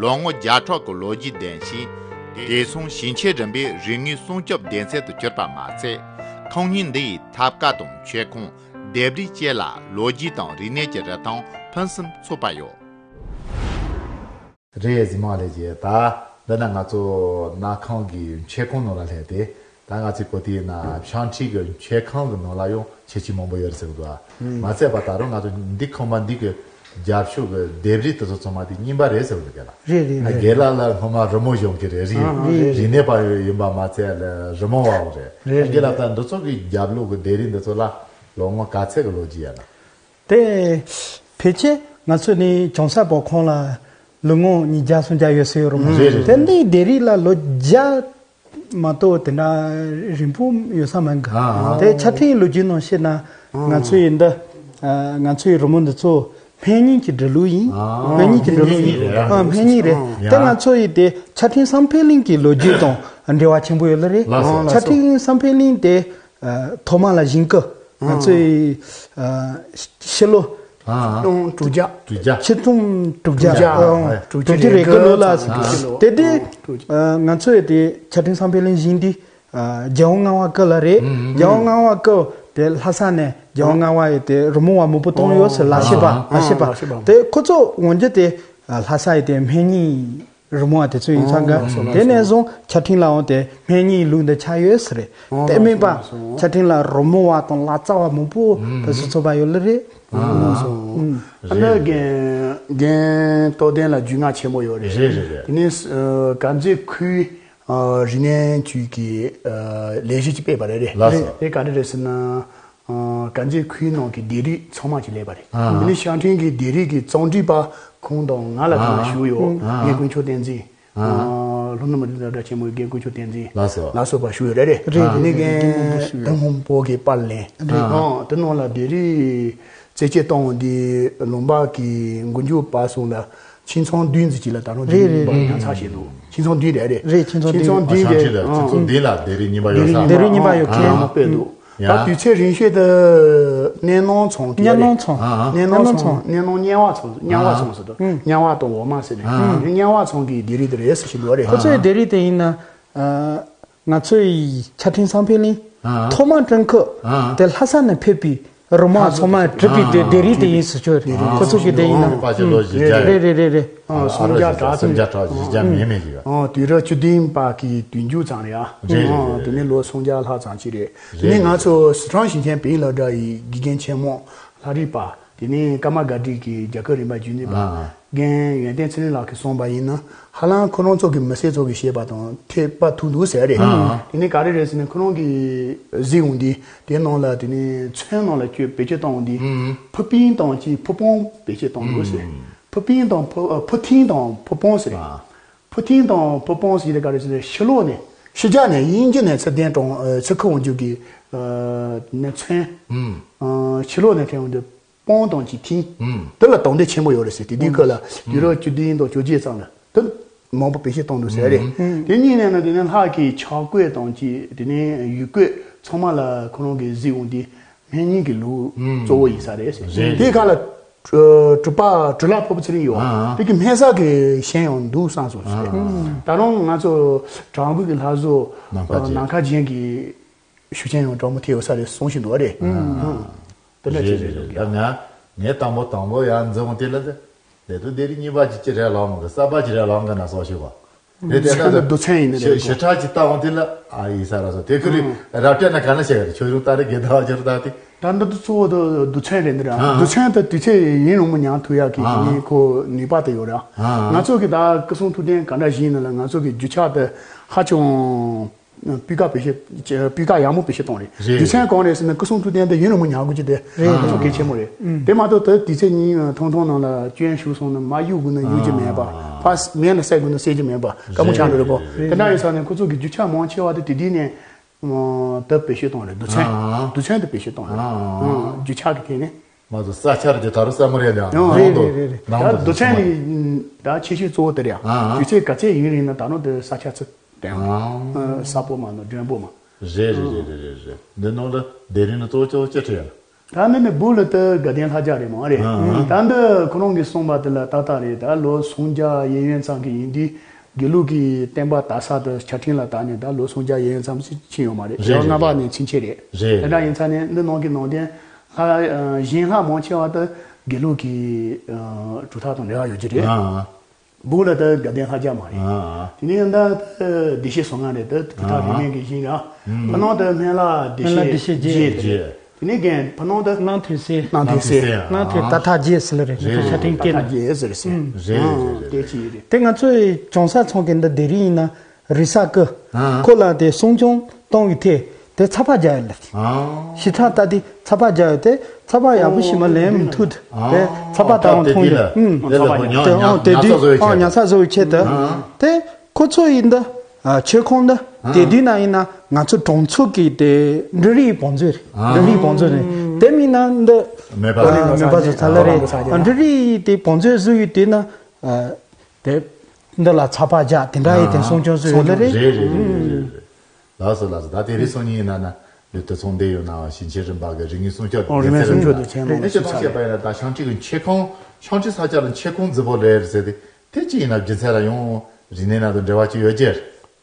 ལོ་ངོ་བརྒྱ་ཕྲག་གི་ལོ་རྒྱུས་ལྡན་ཞིང་། དེ་མཚུངས་ཞིང་ཆེན་རིམ་པའི་རིག་དངོས་སྲུང་སྐྱོབ་སྡེ་ཚན་དུ་གྱུར་པ་མ་ཚད། ཁང་རྙིང་འདི་ཡི་ཐབ་ཀ་དང་མཆོད་ཁང་། ལྡེབས་རིས་བཅས་ལ་ལོ་རྒྱུས་དང་རིག་གནས་ཀྱི་རིན་ཐང་ཕུན་སུམ་ཚོགས་པ་ཡོད། རེད། གཟིགས་མོ་ལགས་ཀྱིས་ད་འདི་ན་ང་ཚོ་ནང་ཁང་གི་མཆོད་ཁང་ནང་ལ་སླེབས་ཏེ། ད་ང་ཚོའི་གོ་དེའི་ནང་ཤང་ཁྲི་གི་མཆོད་ཁང་གི་ནང་ལ་ཡང་ཁྱད་ཆོས་མང་པོ་ཡོད་རེད་ཟེར་གི་འདུག་ཨ། མ་ཚད་པ་ད་རུང་ང་ཚོ་འདི་ཁང་པ་འདི་གི་རྒྱབ་ཕྱོགས་ཀྱི་ལྡེབས་རིས་དེ་ཚོ་ཚང་མ་དེ་རྙིང་པ་རེད་ཟེར་གི་འདུག་ག་ལ། རེད་རེད། རྒན་ལགས་ལ་སྔོན་མ་རི་མོ་གཞུང་གི་རེད། རིག་རིག་གནས་པ་ཡིན་པ་མ་ཚད་ལ་རི་མོ་བའང་རེད། རེད་རྒན་ལགས། རེད། ད་འདི་ཚོ་གི་རྒྱབ་ལོགས་ཀྱི་ལྡེབས་རིས་འདི་ཚོ་ལ་ལོ་ངོ་ག་ཚད་ཀྱི་ལོ་རྒྱུས་ཡོད་ན། དེ་ཕལ་ཆེར་ང་ཚོ་ནི་གྱང་གསར་སྦོམ་ཁང་ལ་ལོ་ངོ་ཉིས་བརྒྱ་སུམ་བརྒྱ་ཡོད་ས་ཡོད་རུང་། རེད་རེད། དེ་འདི་ལྡེབས་རིས་ལ་ལོ་བརྒྱ་མ་གཏོགས་དེ་འདྲ་རིང་པོ་ཡོད་ས་མ་འགའ། ཨ་ཨ། དེ་ཆ་འཕྲིན་ལོ་རྒྱུས་ནང་བཤད་ན། ཨ། ང་ཚོ་ཡི་འདི་ཨ་ང་ཚོ་ཡི་རི་མོ་འདི་ཚོ་སྨན་རྙིང་གི་འབྲི་ལུགས་ཡིན། ཨ། སྨན་རྙིང་གི་འབྲི་ལུགས་ཡིན། སྨན་རྙིང་རེད། ཨ། སྨན་རྙིང་རེད། ཡ། དེ་ང་ཚོ་ཡི་དེ་ཆ་འཕྲིན་བསམ་འཕེལ་གླིང་གི་ལོ་རྒྱུས་དང་འབྲེལ་བ་ཆེན་པོ་ཡོད་ལ་རེད། ལགས་སོ། ཆ་འཕྲིན་བསམ་འཕེལ་གླིང་དེ་ཨ་ཐོག་མ་ལ་བཞེངས་སྐབས་ང་ཚོ་ཡི་ཨ་ཕྱི་ལོ་ཨ། སྟོང་དྲུག་བརྒྱ། དྲུག་བརྒྱ། ཆིག་སྟོང་དྲུག་བརྒྱ། དྲུག་བརྒྱ། ཨ། དྲུག་ཅུ་རེ་དགུ་ལོ་ལ། ཨ། དེ་དེ་ཨ་ང་ཚོ་ཡི་དེ་ཆ་འཕྲིན་བསམ་འཕེལ་གླིང་བཞེངས་དུས། ཨ། རྒྱལ་དབང་ལྔ་པ་སྐབས་ལ་རེད། ཨུམ། རྒྱལ་དབང་ལྔ་པ་སྐབས་དེ་ལྷ་ས་ནས་རྒྱལ་དབང་ལྔ་པ་ཡི་དེ་རི་མོ་བ་མང་པོ་བཏང་ཡོད་ཟེར། ལ་ཤེས་པ། ཨ། ལ་ཤེས་པ། ལ་ཤེས་པ། དེ་ཁོ་ཚོ་འོན་ཀྱང་དེ་ལྷ་ས་ཡི་དེ་སྨན་རྙིང་རི་མོ་བ་དེ་ཚོ་ཡིན་ཙང་ག། ཨོ་ལགས་སོ། དེ་ནས་བཟུང་ཆ་འཕྲིན་ལའང་དེ་སྨན་རྙིང་ལུགས་འདི་ཆགས་ཡོད་ཟེར་རེད། ཨོ་དེ་མིན་པ། ལགས་སོ། ཆ་འཕྲིན་ལ་རི་མོ་བ་དང་ལག་རྩལ་བ་མང་པོ་ཨུམ་དེ་ཚོ་ཚོགས་པ་ཡོད་ལ་རེད། ཨོ་ལགས་སོ། ཨུམ། ཨ་ནི་རྒན་རྒན་རྟོགས་ལྡན་ལ་རྒྱུས་མངའ་ཆེན་པོ་ཡོད་རེད། རེད་རེད་རེད། དེ་ནས་ཨ་དཀར་མཛེས་ཁུལ། ཨ་རིག་གནས་ཅུས་ཀྱི་ཨ་ལས་གཞི་ཅིག་སྤེལ་བ་རེད། རེད། ལགས་སོ། དེ་ག་རེ་རེད་ཟེར་ན། ཨ་དཀར་མཛེས་ཁུལ་ནང་གི་ལྡེབས་རིས་ཚང་མ་ཅིག་ལས་པ་རེད། ཨ། དེ་ནས་ཤང་ཁྲིན་གྱི་ལྡེབས་རིས་ཀྱི་རྩོམ་སྒྲིག་པ་ཁོང་དང་ང་ལ་དེ་ན་ཨ། བཞུགས་ཡོད། ཨ། ངའི་དཀོན་མཆོག་བསྟན་འཛིན། ཨ། ལྷོ་ནུབ་མི་རིགས་སློབ་གྲྭ་ཆེན་མོའི་རྒན་དཀོན་མཆོག་བསྟན་འཛིན་ལགས་སོ། ལགས་སོ་པ་ཞུ་ཡོད་རེད། རེད། དེ་ནས་རྒན་ཐུན་ཧོང་པོ་གི་པར་ལེན། རེད། ཨ། དེ་ནང་ལ་སྡེ་རིགས་རྩད་གཅོད་གཏོང་འདི་ལུང་པ་གི་མགོ་མཇུག་བར་གསུམ་ལ་ཁྱིམ་ཚང་བདུན་ཙམ་ཅིག་ལ་ད་རུང་རེད། རེད། རེད། ཉར་ཚགས་བྱས་འདུག་ཁྱིམ་ཚང་བདུན་རེད། རེད། རེད། ཁྱིམ་ཚང་ཁྱིམ་ཚང་བདུན། བདུན་ཨ། ཤང་ཁྲི་ལ་ཁྱིམ་ཚང་བདུན་ལ་སྡེ་རིགས་གཉིས་པ་ཡོད་ས། སྡེ་རིགས་གཉིས་པ་ཡོད་མཁན། ཨ། མ་སྤེལ་འདུག་ཡ། ད་དུས་ཚོད་རིང་ཤོས་དུ་གནས་ནོར་ཚང་གི་གནས་ནོར་ཚང་། ཨ། གནས་ནོར་ཚང་། གནས་ནོར་གནས་ནོར་ཚང་། གནས་ནོར་གཉལ་བ་ཚང་། གཉལ་བ་ཚང་ཟེར་དུས་ཨ། གཉལ་བ་དང་འོག་མ་ཟེར་ནས། ཨ། གནས་ནོར་གཉལ་བ་ཚང་གི་སྡེ་རིགས་དེ་རེད་ཟེར་བཞིན་འདུག་རེད། ཁོ་ཚོའི་སྡེ་རིགས་དེ་ཡིན་ན། ཨ། ང་ཚོའི་ཆ་འཕྲིན་གསར་འཕེལ་གླིང་ཨ། ཐོག་མ་སྤྲིན་ཁུག་ཨ། དེ་ལྷ་ས་ནས་ཕེབས་པའི་རི་མོ་ཚང་མ་བྲིས་པའི་སྡེ་ཨ། སྡེ་རིགས་དེ་ཡིན་ཟེར་ཆོག་རེད། ཨ། ཁོ་ཚོ་གི་དེ་ཡིན་ན། པ་ཆེ་ལོ་བཞི་བརྒྱ་རེད། རེད། རེད། རེད། རེད། ཨ། སུམ་བརྒྱ་ཕྲག་སུམ་བརྒྱ་ཕྲག་བཞི་བརྒྱ་མེད་མེད་ཞིག་ཨ། དུས་རབས་བཅུ་བདུན་པ་གི་དུས་མཇུག་ཙམ་རེད་ཨ། རེད། ཨ། རེད། དེ་ནས་ལོ་སུམ་བརྒྱ་ལྷག་ཙམ་ཅིག་རེད། རེད། དེ་ནས་ང་ཚོ་སི་ཁྲོན་ཞིང་ཆེན་བོད་ཡིག་སློབ་གྲྭ་ཡི་དགེ་རྒན་ཆེན་མོ་ལྷ་རིས་པ། དེ་ནས་ཀརྨ་སྒར་བགྲེས་ཀྱི་རྒྱ་སྐད་རིག་པ་བརྒྱུད་ནས་པ། ཨ། རྒན་ཡོན་ཏན་ཚེ་རིང་ལགས་ཀྱིས་གསུངས་པ་ཡིན་ན། ཧ་ལམ་ཁོ་རང་ཚོ་གི་མི་སེར་ཚོ་གི་བཤད་པ་དང་འཐད་པ་ཐུག་འདུག་ཟེར་རེད། ཨ། དེ་ནས་ག་རེ་རེད་ཟེར་ན་ཁོ་རང་གི་གཟིགས་འོང་དུས་དེ་ནང་ལ་དེ་ནས་ཚོན་ནང་ལ་བཅོས་བེད་སྤྱོད་གཏོང་འོང་དུས། ཨ། ཕུ་པིན་དང་གཅིག་ཕུ་པོང་བེད་སྤྱོད་གཏོང་འདུག་ཟེར། ཨ། ཕུ་པིན་དང་ཕུ་ཨ། ཕུ་ཐིན་དང་ཕུ་པོང་ཟེར་རེད། ཨ། ཕུ་ཐིན་དང་ཕུ་པོང་ཟེར་དེ་ག་རེ་ཟེར་ན་ཕྱི་ལོགས་ནས་ཕྱི་རྒྱལ་ནས་དབྱིན་ཇི་ནས་ཚུར་གདན་དྲངས་ཨ། ཚུར་ཁུར་འོང་རྒྱུ་གི་ཨ། ནས་ཚོན། ཨ། ཕྱི་ལོགས་ནས་ཐོན་འོང་དུས། པོང་དང་གཅིག་ཐིན། ཨུམ། དེ་ལ་དོགས་འདྲི་ཆེན་པོ་ཡོད་རེད་ཟེར། དེ་དུས་སྐབས་ལ་དུས་རབས་བཅུ་བདུན་དང་བཅོ་བརྒྱད་ཙམ་ལ་དེ་མང་པོ་བེད་སྤྱོད་གཏོང་འདུག་ཟེར་རེད། ཨུམ། དེ་གཉིས་ནས་ན་དེ་ནས་ལྷ་གི་ཕྱག་བརྐོས་དང་གཅིག་དེ་ནས་ཡུལ་བརྐོས་ཚང་མ་ལ་ཁོ་རང་གི་གཟིགས་འོང་དུས་སྨན་རྙིང་གི་ལུགས་ཨུམ། གཙོ་བོ་ཡིན་ས་རེད་ཟེར། རེད། དེའི་ཁ་ལ་གྲུ་པ་གྲུ་ལྷག་ཕུར་བུ་ཚེ་རིང་ཡོད། ཨ། དེ་གི་སྨན་གསར་གྱི་ཤན་ཡང་འདུག་བསམ་སོང་ཟེར། ཨ། ད་རུང་ང་ཚོ་བྲག་འགོ་གི་ལྷ་བཟོ་ནམ་མཁའ་རྒྱལ། ནམ་མཁའ་རྒྱལ་གྱི་ཞུ་མཁན་ཡང་གྲོགས་མོ་ཐེ་ཡོད་ས་རེད་གསུང་བཞིན་འདུག་རེད། ཨ། དེ་འདྲ་རེད་བྱས་རེད་རེད། ད་ང་ངས་དང་པོ་དང་པོ་ཡང་འཛིན་འོང་དེ་ལ་དེ་དུ་སྡེ་རིགས་གཉིས་པ་ཅིག་ཅི་རེད་ལབ་མི་དགོས། གསར་པ་ཅིག་རེད་ལབ་མི་དགོས་ན་སོགས་ཤིག་གོ། རེད་དེ་ད་དུ་རྡུལ་ཚོན་ཡིན་ནི་རེད། ཞེ་དྲག་ཅིག་ལྟ་འོང་དེ་ལ་ཨ་ཡིན་ས་ར་སོ་དེ་ཁུ་རི་རབ་སྤྲད་ན་ག་ན་བྱེད་ག་རེད། ཆོས་རུང་ལྟ་རེ་དགེ་ཟླ་བ་ཅོར་ལྟ་དེ། ད་འདི་དུ་གཙོ་བོ་དུ་རྡུལ་ཚོན་རེད་འདི་ར། ཨ། རྡུལ་ཚོན་དུ་དུས་ཚོད་ཡུན་རིང་པོ་ཉར་ཐུབ་ཡག་གི་ཨ། ངས་ཁོ་ནུས་པ་དེ་ཡོད་ར། ཨ། ང་ཚོ་གི་ད་སྐུ་སྲུང་ཐུགས་རྟེན་ག་འདྲ་ཞིག་ཡིན་ན་ལ་ང་ཚོ་གི་རྒྱུ་ཆ་དེ་ཧ་ཅང་སྤུས་ཀ་བེད་སྤྱོད་སྤུས་ཀ་ཡག་མོ་བེད་སྤྱོད་གཏོང་རེད། རེད། རྡུལ་ཚོན་གང་རེད་ཟེར་ན་སྐུ་སྲུང་ཐུགས་རྟེན་དེ་ཡུན་རིང་པོ་ཉར་དགོས་ཀྱི་དེ་རེད། ང་ཚོ་གལ་ཆེན་པོ་རེད། ཨུམ། དེ་མ་གཏོགས་དེ་དུས་ཚོད་ཉིན་ཐུང་ཐུང་ནང་ལ་སྐྱོན་ཞུགས་སོང་ན་མ་གཡུག་དགོས་ན་གཡུག་རྒྱུ་མེད་པ། ཨ། ཕར་མེད་ན་བསད་དགོས་ན་བསད་རྒྱུ་མེད་པ་དཀའ་མོ་ཆགས་འགྲོ་རེད་གོ། རེད། དེ་འདྲ་ཡིན་ས་ནས་ཁོ་ཚོ་གི་རྒྱུ་ཆ་མང་ཆེ་བ་དེ་དེ་དུས་ནས། ཨ། དེ་བེད་སྤྱོད་གཏོང་རེད། རྡུལ་ཚོན། ཨ། རྡུལ་ཚོན་དེ་བེད་སྤྱོད་གཏོང་རེད། ཨ། ཨ། རྒྱུ་ཆ་གི་ཐད་ནས། མ་གཏོགས་ས་ཆར་གྱི་ད་རུང་ས་མོ་རེད་ལ། ཨ། ནང་རེད་དུ་རེད་རེད་རེད། ནང་ད་དུ་རྡུལ་ཚོན་ནི་ད་ཁྱད་ཆོས་གཙོ་བོ་དེ་རེད་ཨ། ཨ། དུས་ཚོད་ག་ཚད་ཡུན་རིང་ན་ད་རུང་དེ་ས་ཆ་ཚུར་བསྟན། ཨ། ཨ། ས་སྤོ་མ་ནོ་མགྲོན་པོ་མ། རེད་རེད་རེད་རེད་རེད། འདི་ནང་ལ་སྡེ་རིགས་ནི་གཙོ་བོ་གཙོ་བོ་ཅི་ཁྲིད་ཡ། ད་ནི་ནི་སྦུག་ལ་ལྟ་དགའ་ལྡན་ལྷ་རྒྱལ་རེད་མ་རེད། ཨ། ད་འདི་ཁོ་རང་གིས་གསུངས་པ་དེ་ལ་ཏག་ཏག་རེད། ད་ལོ་སུམ་བརྒྱ་གཡས་གཡོན་ཙམ་གྱི་ཡིན་དུས་དགེ་ལུགས་ཀྱི་བསྟན་པ་དར་ས་དེ་ཕྱིར་འཐེན་ལ་བཏང་ནས་ད་ལོ་སུམ་བརྒྱ་གཡས་གཡོན་ཙམ་ཞིག་ཕྱིན་ཡོད་མ་རེད། རེད། ཞག་ལྔ་པ་ནས་ཕྱིན་ཆད་རེད། རེད། དེ་འདྲ་ཡིན་ཙང་ནས་འདི་ནང་གི་ནང་བསྟན་ལྷ་གཞན་ལྷ་མང་ཆེ་བ་དེ་དགེ་ལུགས་ཀྱི་གྲུབ་མཐའ་དང་འབྲེལ་བ་ཡོད་ཀྱི་རེད། ཨ། སྦུག་ལ་ད་དགའ་ལྡན་ལྷ་རྒྱལ་མ་རེད། ཨ། དེ་ནས་ད་བདེ་གཤེགས་ཟུར་ལྔ་རེད། ད་དེ་དག་རིས་མེད་ཀྱི་ཞིང་ར། ཨ། ཕ་ནང་དུ་སྨན་བླ་བདེ་སྨན་བླ་བདེ་གཤེགས་གཤེགས་རྒྱལ་རྒྱལ་རེད། དེ་ནས་རྒན་ཕ་ནང་དུ་སྣང་ཐོས་སྲས། སྣང་ཐོས་སྲས། སྣང་ཐོས་ཏ་ཐ་རྒྱལ་ཟེར་ལ་རེད། རེད། ཕ་ཤ་ཏིང་ཏ་ཐ་རྒྱལ་ཟེར་སྲས། རེད་རེད་རེད། དེ་ཅི་ཡིན་རེད། དེ་ང་ཚོའི་གྲོང་གསེབ་ཚང་གི་འདི་སྡེ་རིགས་ཡིན་ན་རི་ས་ཀི། ཨ། ཁོ་ལ་དེ་སྲུང་སྐྱོང་གཏོང་གི་ཐད་དེ་ཚ་པ་རྒྱག་ཡོད་ལ། ཨ། ཞི་ཐག་ལྟ་དེ་ཚ་པ་རྒྱག་ཡོད་དེ་ཚ་པ་ཡག་པོ་ཞིག་མ་ལེན་མི་ཐུབ་དེ་ཚ་པ་ད་དུང་མཐོང་ཡོད། ཨ། དེ་ལ་ཉ་ཉ་ཚ་བཟོ་བའི་ཆེད་དུ། ཨ། དེ་ཁོ་ཚོ་ཡིན་ད། ཨ། ཆོས་ཁང་འདི། ཨ། དེ་དུས་ན་ཡིན་ན་ང་ཚོ་གྲོང་ཚོ་གི་དེ་འབྲུ་རིགས་བང་མཛོད་རེད། ཨ། འབྲུ་རིགས་བང་མཛོད་རེད། དེ་མིན་ན་འདི། མེད་པ། ཨ། མེད་པ་བཟོ་ཚར་ལ་རེད། ཨ། འབྲུ་རིགས་དེ་བང་མཛོད་བཟོ་ཡི་དུས་ན། ཨ། དེ། འདི་ལ་ཚ་པ་རྒྱག་དེ་འདྲ་ཡི་དེ་ཨ། སྲུང་སྐྱོང་བཟོ་ཡོད་ལ་རེད། རེད་རེད་རེད་རེད། ལགས་སོ་ལགས་སོ། ད་དེ་རིང་སང་ཉིན་ཡིན་ན་ན་ལུས་དེ་ཚོང་འདི་ཡོད་ན་བ་ཞིང་ཆེན་རིམ་པ་གི་རིག་གནས་སྲུང་སྐྱོབ། ཨོ། རིག་གནས་སྲུང་སྐྱོབ་དེ་ཆེན་མོ་ཞིག་ཆགས་པ་ཡིན་ན་ད་ཤང་ཁྲི་གི་མཆོད་ཁང་། ཤང་ཁྲི་ས་ཆ་ལ་མཆོད་ཁང་རྫིག་པོ་ལས་རེད་ཟེར་ཏེ། དེ་ཅི་ཡིན་ན་རྒྱུ་མཚན་ལ་ཡང་རིག་གནས་ནང་དུ་འབྲེལ་བ་ཅིག་ཡོད་ཀྱི།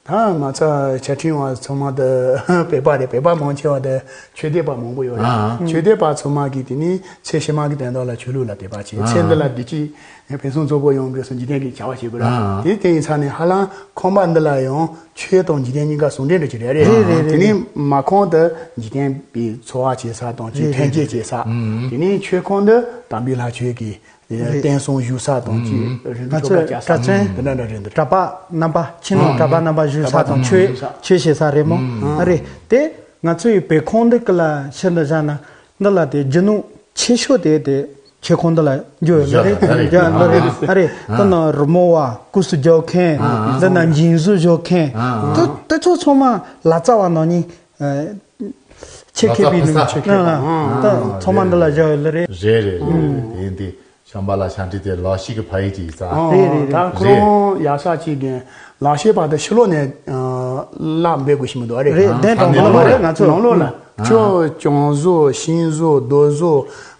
ད་ང་ཚོ་ཆ་འཕྲིན་བ་ཚང་མ་དུ་བོད་པ་རེད། བོད་པ་མང་ཆེ་བ་དུ་ཆོས་དད་པ་མང་པོ་ཡོད་རེད། ཨ། ཆོས་དད་པ་ཚང་མ་གིས་དེ་ནི་ཚེ་ཕྱི་མ་གི་དོན་དག་ལ་ཆོས་ལུགས་ལ་དད་པ་བྱེད། ཨ། ཚེ་འདི་ལ་བདེ་སྐྱིད་ཕུན་སུམ་ཚོགས་པོ་ཡོང་དགོས་སུ་འཇིག་རྟེན་གྱི་བྱ་བ་བྱེད་དགོས་ར། ཨ། དེ་དེ་ཡིན་ཚ་ནས་ཧ་ལམ་ཁང་པ་འདི་ལ་ཡང་ཆོས་དང་འཇིག་རྟེན་གཉིས་ཀ་ཟུང་འབྲེལ་འདྲ་ཅིག་རེད་རེད། རེད་རེད། དེ་ནས་མ་ཁང་དུ་འཇིག་རྟེན་པའི་འཚོ་བ་བྱེད་ས་དང་ཆོས་རེད་ཐོན་སྐྱེད་བྱེད་ས། ཨ། དེ་ནས་ཆོས་ཁང་དུ་དམ་པའི་ལྷ་ཆོས་ཀྱི་རེད། བསྟན་སྲུང་བཞུགས་ས་དང་ཅི། ཨ། རིན་ང་ཐང་ཆོ་ཚོགས་པ་བཅའ་ས་དེ་འདྲ་འདྲ་རེད་འདུག་གྲྭ་པ་རྣམ་པ་ཕྱི་ནང་གྲྭ་པ་རྣམ་པ་བཞུགས་ས་དང་ཆོས་ཆོས་བྱེད་ས་རེད་མོ། ཨ། རེད་དེ་ང་ཚོའི་བོད་ཁང་འདི་ཀ་ལ་ཕྱིར་འདི་བཞག་ན་འདི་ལ་དེ་རྒྱུ་ནོར་ཆེ་ཤོས་དེ་དེ་ ཆོས་ཁང་འདི་ལ་འགྱོ་ཡོད་ལ་རེད། འགྱོ་ཡོད་ལ་རེད། ཨ་རེད། ད་ནི་རི་མོ་བ། སྐུ་གཟུགས་རྒྱག་མཁན། འདི་ན་འཇིམ་བཟོ་རྒྱག་མཁན། ད་དེ་ཚོ་ཚང་མ་ལ་རྩ་བ་ནང་ནས་ཆེད་མཁས་པའི་ནང་ཆེད་མཁས་པ། ད་ཚང་མ་འདི་ལ་བཞག་ཡོད་ལ་རེད། རེད་རེད་རེད། དེ་ཡིན་དུས་ཤམ་པ་ལ་ཤམ་འདྲི་དེ་ལག་ཤེས་ཀྱི་ཕ་ཡུལ་ཅིག་ཡིན་ཙང་། རེད་རེད་རེད། ད་ཁོ་རང་ཡག་ཤོས་ཅིག་གི་ལག་ཤེས་པ་དེ་ཕྱི་ལོགས་ནས་ལག་འབེབས་དགོས་ཤེས་མི་འདུག་རེད། རེད། གདན་དྲངས་ནང་ལོགས་ལ་རེད། ང་ཚོ་ནང་ལོགས་ལ་ཁྱོད་གྱང་བཟོ། ཤིང་བཟོ། རྡོ་བཟོ།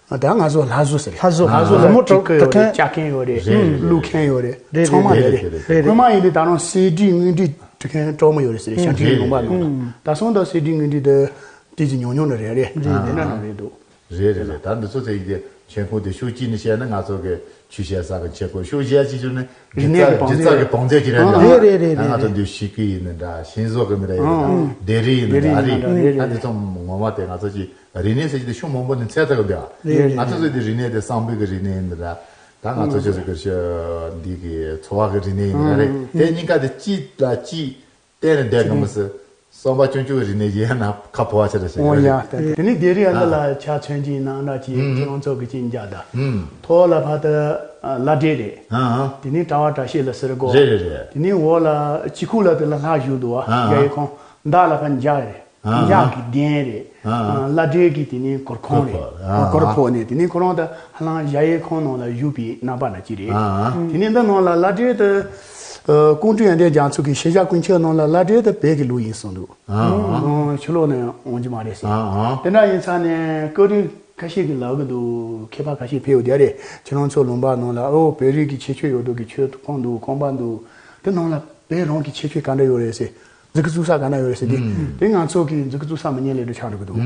ད་ང་ཚོ་ལྷ་བཟོ་ཟེར། ལྷ་བཟོ། ལྷ་བཟོ། རི་མོ་བྲིས་མཁན་ཡོད་རེད། ལྕགས་མཁན་ཡོད་རེད། བླུགས་མཁན་ཡོད་རེད། རེད། ཚང་མ་རེད། རེད་རེད། རེད་རེད། སྔོན་མ་ཡིན་དུས་ད་རུང་གསེར་བྲིས་དངུལ་བྲིས་བྲི་མཁན་གྲོགས་མོ་ཡོད་རེད་ཟེར། ཤམ་འདྲི་ལུང་པ་ནང་ལ། ད་སོང་ད་གསེར་བྲིས་དངུལ་བྲིས་དེ་ཏོག་ཙམ་ཉུང་ཉུང་ནི་རེད། རེད། དེ་འདྲ་ནི་རེད་འདུག་རེད་རེད་རེད། ད་འདི་ཚོ་ཚེ་ཡིན་གྱི་ཆེན་ཁུངས་དེ་ཤུགས་གཅིག་ནས་བཤད་ན་ང་ཚོ་གི་ཆོས་བཤད་ས་གི་ཆེ་ཁུངས། ཤུགས་བཤད་ཅིག་བྱུང་ན་རིག་གནས་ཀྱི་སྒྱུ་རྩལ་གྱི་བང་མཛོད་ཅིག་རེད། རེད་རེད་རེད། ང་ཚོ་འདི་ཤིང་ཀི་ཡིན་ནི་འདྲ། ཤིང་བཟོ་གི་ནི་རེད། ལྡེབས་རིས་ཡིན་ནི་འདྲ། རེད། ད་འདི་ཚོ་ངོ་མ་དེ་ང་ཚོ་ཅིག་རིག་གནས་ཟེར་གྱི་དེ་ཤུགས་མང་པོ་ནས་འཚོལ་ཐུབ་ཀྱི་འདུག་རེད། ང་ཚོ་ཚོ་དེ་རིག་གནས་དེ་བསམ་པའི་གི་རིག་གནས་ཡིན་ནི་འདྲ། ད་ང་ཚོ་ཆོས་ཟེར་གི་འདི་གི་འཚོ་བ་གི་རིག་གནས་ཡིན་ནི་འདྲ་རེད། དེ་གཉིས་ཀ་དེ་གཅིག་ལ་གཅིག་བརྟེན་ནས་བསྡད་གི་མི་སྲིད། བསམ་པ་སྐྱོན་བཅུག་རིག་གནས་ཡིན་ན་ཁ་ཕོ་བ་ཆེ་རེ་ཞིག་ཨོ་ཡ། དེ་ནི་དེ་རིང་ཨ་འདི་ལ་ཆ་མཚོན་གྱི་ནང་འདྲ་གྱི་ཁྱེད་རང་ཚོ་གི་ཅིག་འཇག་ད། ཐོག་ལ་ཕ་ད་ལ་འདྲེ་རེད། དེ་ནི་གྲྭ་བ་བཀྲ་ཤིས་ལ་ཟེར་གོ། རེད་རེད་རེད། དེ་ནི་འོག་ལ་སྤྱི་ཁུག་ལ་དེ་ལ་ལྷ་བཞུགས་འདུག་བ། ཡ་ཡི་ཁོང་མདའ་ལ་ཕ་འཇའ་རེད། འཇའ་གི་གདན་རེད། ལ་འདྲེ་གི་དེ་ནི་གུར་ཁང་རེད། གུར་ཕོག་ནས་དེ་ནི་ཁོ་རང་ད་ཧ་ལམ་གཞལ་ཡས་ཁང་ནང་ལ་བཞུགས་པའི་རྣམ་པ་ན་ཅི་རེད། དེ་ནི་འདི་ནང་ལ་ལ་འདྲེ་དེ། ཀོང་སྤྲུལ་ཡོན་ཏན་རྒྱ་མཚོ་གི་ཤེས་བྱ་ཀུན་ཁྱབ་ནང་ལ་ལ་འདྲེ་དེ་བོད་ཀྱི་ལུགས་ཡིན་གསུངས་འདུག་ཕྱི་ལོགས་ནས་འོང་རྒྱུ་མ་རེད་ཟེར། དེ་འདྲ་ཡིན་ཙང་ནས་སྐད་རིགས་ཁ་ཤས་ཀྱིས་ལབ་གི་འདུག་མཁས་པ་ཁ་ཤས་ཕེབས་ཡོད་རེད། ཁྱེད་རང་ཚོ་ལུང་པ་ནང་ལ་ཨོ་བོད་རིགས་ཀྱི་ཁྱད་ཆོས་ཡོད་འདུག་གི་ཆོས་ཁང་འདུག་ཁང་པ་འདུག་དེ་ནང་ལ་བོད་རང་གི་ཁྱད་ཆོས་ག་འདྲ་ཡོད་རེད་ཟེར། མཛུབ་གུ་བཙུགས་ས་ག་འདྲ་ཡོད་རེད་ཟེར་དུས། དེ་ང་ཚོ་གི་མཛུབ་གུ་བཙུགས་ས་མི་ཉན་ལེ་འགྲོ་ཆགས་འགྲོ་གི་འདུག་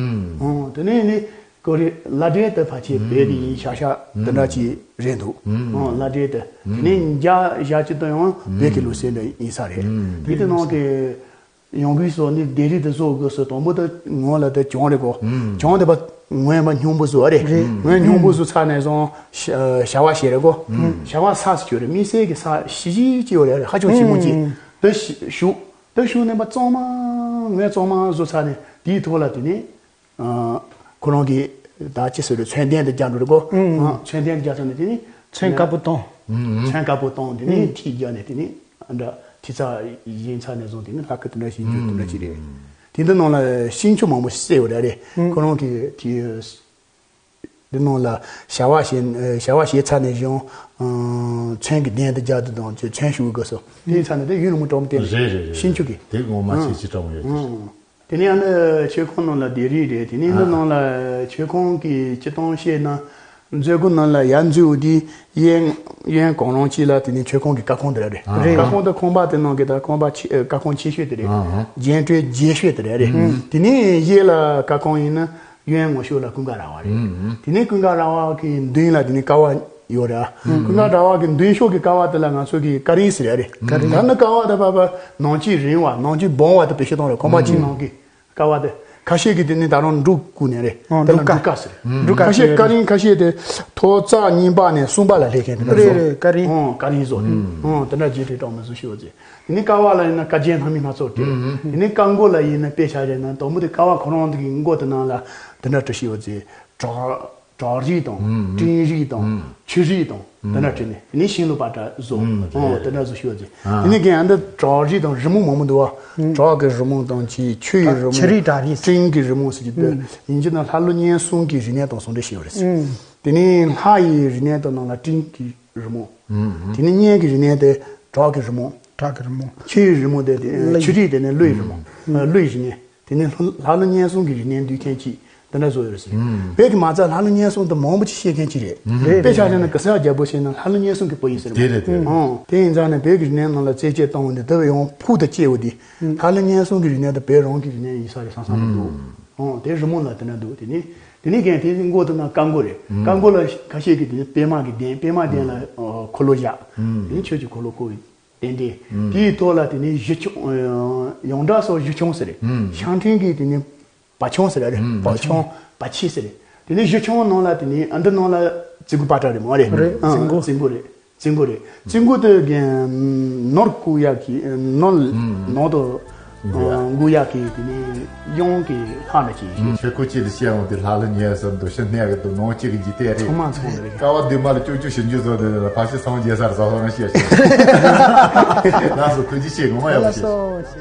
དེ་ནས་ནི་ཀོ་རི་ལ་འདྲེ་དེ་ཕལ་ཆེར་བོད་དེ་ཡིན་ཤག་ཤག་དེ་འདྲ་ཅིག་རེད་འདུག་ལ་འདྲེ་དེ་དེ་ནས་འཇའ་བཞག་ཅི་དང་ཡང་བོད་ཀྱི་ལུགས་སྲོལ་འདྲ་ཡིན་ས་རེད། དེ་དེ་ནང་གི་ཡང་སྒོས་སུ་ནི་ལྡེབས་རིས་དེ་བཟོ་དགོས་སུ་དང་པོ་དེ་ངོ་ལ་དེ་གྱང་རེད་གོ། གྱང་དེ་པ་ངོས་མ་སྙོམས་པོ་བཟོ་བ་རེད། ངོས་སྙོམས་པོ་བཟོ་ཚར་ནས་བཟུང་ཞ་བ་ཞེས་རེད་གོ། ཞ་བ་ས་སུ་གྱུར་རེད། དམིགས་བསལ་གྱི་ས་ཞི་ཞི་ཅིག་ཡོད་རེད། ཧ་ཅང་ཆེན་མོ་ཅིག་དེ་ཞུགས། དེ་ཞུགས་ནས་པ་གཙང་མ་ངོས་གཙང་མ་བཟོ་ཚར་ནས་དེའི་ཐོག་ལ་དེ་ནས། ཁོ་རང་གིས་ད་ཅི་ཟེར་རེད། མཚོན་ལྡན་དུ་རྒྱག་འགྲོ་རེད་གོ། མཚོན་ལྡན་དུ་རྒྱག་ཚར་ནས་དེ་ནི་མཚོན་དཀར་པོ་བཏང་། མཚོན་དཀར་པོ་བཏང་དེ་ནི་ཐིག་རྒྱག་ནས་དེ་ནི་ཨ་འདྲ་ཐིག་ཚགས་བཞེངས་ཚར་ནས་བཟུང་དེ་ནི་ལྷ་སྐུ་དེ་འདྲ་ཞིག་འགྱུར་དེ་འདྲ་ཞིག་རེད། དེ་འདི་ནང་ལ་ཤིང་ཆུ་མང་པོ་བསྲེས་ཡོད་རེད། ཁོ་རང་གིས་དེ་འདི་ནང་ལ་ཞ་བ་བཞེས་ཞ་བ་བཞེས་ཚར་ནས་བཟུང་མཚོན་གྱི་ལྡན་དུ་རྒྱག་དུ་དང་ཅི་མཚོན་ཞུ་དགོས་སོ། དེ་ཚར་ནས་དེ་ཡུན་རིང་པོ་གྲོགས་མོ་བསྟན་རེད། ཤིང་ཆུ་གི་དེ་ངོ་མ་ཤེས་ཅི་གྲོགས་མོ་ཡོད་ཀྱི། དེ་ནས་ཨ་ནི་མཆོད་ཁང་ནང་ལ་ལྡེབས་རིས་རེད། དེ་ནས་འདི་ནང་ལ་མཆོད་ཁང་གི་སྤྱི་སྟངས་བཤད་ན། མཛོད་སྒོ་ནང་ལ་ཡར་འཛུལ་འོང་དུས་གཡས་གཡོན་གང་རུང་གཅིག་ལ་དེ་ནས་མཆོད་ཁང་གི་ཀ་ཁང་དེ་ར་རེད། རེད། ཀ་ཁང་དེ་ཁང་པ་དེ་ནང་གི་ད་ཁང་པ་ཆེ་ཀ་ཁང་ཆེ་ཤོས་དེ་རེད། རྒྱན་སྤྲོས་རྒྱས་ཤོས་དེ་ར་རེད། དེ་ནས་གཡས་ལ་ཀ་ཁང་ཡིན་ན་གཡོན་ངོ་ཤོག་ལ་ཀུན་དགའ་ར་བ་རེད། དེ་ནས་ཀུན་དགའ་ར་བ་གི་མདུན་ལ་དེ་ནས་ཀ་བ་ཡོད་ར། ཀུན་དགའ་ར་བ་གི་མདུན་ཤོག་གི་ཀ་བ་དེ་ལ་ང་ཚོ་གི་ཀ་རིང་ཟེར་ཡ་རེད། ཀ་རིང་། ད་ནི་ཀ་བ་དེ་བ་བ་ནང་གཅིག་རིང་བ་ནང་གཅིག་སྦོམ་བ་དེ་བེད་སྤྱོད་གཏོང་རེད། ཁང་པ་གཅིག་ནང་གི་ཀ་བ་དེ་ཁ་ཤས་ཀྱི་དེ་ནི་ད་རུང་འབྲུ་བརྐོས་ནས་རེད། ཨོ། དེ་ལ་འབྲུ་ཀ་ཟེར། འབྲུ་ཀ་ཁ་ཤས་ཟེར། ཀ་རིང་ཁ་ཤས་དེ་ཐོག་རྩ་གཉིས་པ་ནས་གསུམ་པ་ལ་སླེབས་མཁན་དེ་འདྲ་རེད། བཟོ། རེད། ཀ་རིང་། ཨོ། ཀ་རིང་བཟོ། ཨོ། དེ་འདྲ་རྗེས་དྲན་གྲོགས་མོ་བཟོ་ཤེས་པ་ཟེར། དེ་ནི་ཀ་བ་ལ་ཡིན་ན་ཀ་རྒྱན་སྣ་མིན་སྣ་ཚོགས་བྲིས། དེ་ནི་ཀ་མགོ་ལ་ཡིན་ན་དཔེ་ཆ་རེད་ན་དང་པོ་དེ་ཀ་བ་ཁོ་རང་གི་མགོ་དེ་ནང་ལ་དེ་འདྲ་བྲིས་ཤེས་པ་ཟེར། བྲག་བྲག་རིས་དང་། སྤྲིན་རིས་དང་། ཆུ་རིས་དང་། དེ་འདྲ་བྲིས་ནས་དེ་ནི་ཤིང་ལུག་པ་འདྲ་བཟོ། ཨོ། དེ་འདྲ་བཟོ་ཤེས་པ་ཟེར། དེ་ནི་གན་འདི་བྲག་རིས་དང་རི་མོ་མང་པོ་འདུག་བ། བྲག་གི་རི་མོ་དང་ཆུ་ཆུ་ཡི་རི་མོ། ཆུ་རིས་བྲག་རིས། སྤྲིན་གྱི་རི་མོ་ཟེར་གྱི་འདུག་ཡིན་གྱི་ན་ལྷ་ཀླུ་གཉན་གསུམ་གྱི་རིག་གནས་དང་ཟུང་འབྲེལ་བྱས་པ་རེད། དེ་ནི་ལྷ་ཡི་རིག་གནས་དང་ནང་ལ་སྤྲིན་གྱི་རི་མོ། དེ་ནི་གཉན་གྱི་རིག་གནས་དེ་བྲག་གི་རི་མོ། བྲག་གི་རི་མོ། ཆུ་ཡི་རི་མོ་དེ་དེ་ཆུ་རིས་དེ་ནི་ཀླུ་ཡི་རི་མོ། ཀླུ་ཡི་རིག་གནས། དེ་ནི་ལྷ་ཀླུ་གཉན་གསུམ་གྱི་རིག་གནས་འདུས་མཁན་གཅིག་དེ་འདྲ་བཟོ་ཡོད་རེད་ཟེར། བོད་ཀྱི་མ་རྩ་ལྷ་ཀླུ་གཉན་གསུམ་དེ་མང་པོ་ཅིག་ཤེས་མཁན་གཅིག་རེད། རེད། དཔེ་ཆ་བཞག་ན་གེ་སར་རྒྱལ་པོ་ཤེས་ན་ལྷ་ཀླུ་གཉན་གསུམ་གྱི་བུ་ཡིན་ཟེར། དེ་རེད་དེ། ཨང་། དེ་ཡིན་ཙང་ནས་བོད་ཀྱི་རིག་གནས་ནང་ལ་རྩེད་གཅོད་བཏང་བ་འདི་དེ་བས་ཡང་ཕུགས་དུ་སྐྱེས་བ་འདི། ལྷ་ཀླུ་གཉན་གསུམ་གྱི་རིག་གནས་དེ་བོད་རང་གི་རིག་གནས་ཡིན་ས་རེད་བསམ་བསམ་འདུག་ཨང་། དེ་རི་མོ་ལ་དེ་འདྲ་འདུག་དེ་ནི་དེ་ནི་རྒན་དེ་མགོ་དེ་ན་ཀ་མགོ་རེད། ཀ་མགོ་ལ་ཁ་ཤས་ཀྱིས་དེ་ནི་པད་མ་གི་གདན། པད་མ་གདན་ལ་འཁོར་ལོ་བཞག་དེ་ནི་ཆོས་ཀྱི་འཁོར་ལོ་བསྐོར་བའི། ཏན་ཏན། དེའི་ཐོག་ལ་དེ་ནས་གཞུ་ཆུང་། ཡོངས་གྲགས་སུ་གཞུ་ཆུང་ཟེར། ཤང་ཁྲིན་གྱི་དེ་ནས་བ་ཆུང་ཟེར་རེད། བ་ཆུང་། བ་ཆེ་ཟེར། དེ་ནས་གཞུ་ཆུང་ནང་ལ་དེ་ནས་ཨ་འདི་ནང་ལ་རྩི་གུ་པ་ཏྲ་རེད་མོ་རེད། རེད། ཨང་། རྩི་གུ། རྩི་གུ་རེད། རྩི་གུ་རེད། རྩི་གུ་དེ་གན་ནོར་བརྐོ་ཡག་གི་ནོར་ནོར་དུ་ འགུ་ཡག་གི་དེ་ནས་ཡོང་གི་ལྷ་འདྲ་ཅིག་ཡིན། ཆོས་སྐུ་གཅིག་ལ་བཤད་འོང་དེ་ལྷ་ལ་ཉེ་སོ་འདུ་ཤེས་གནས་ཀྱི་འདུ་ནོ་གཅིག་གི་འཇིག་རྟེན་རེད། ཚང་མ་ཚང་མ་རེད། ཀ་བ་བདུན་མ་ལ་ཅོ་ཅོ་ཞིབ་འཇུག་བཟོ་དེ་ལ་ཕ་ཤི་སངས་རྒྱས་སར་བཟོ་སོང་བཤད་ཤེས། ལགས་སོ། ཐུགས་རྗེ་ཆེ། ངོ་མ་ཡག་པོ་བཤད།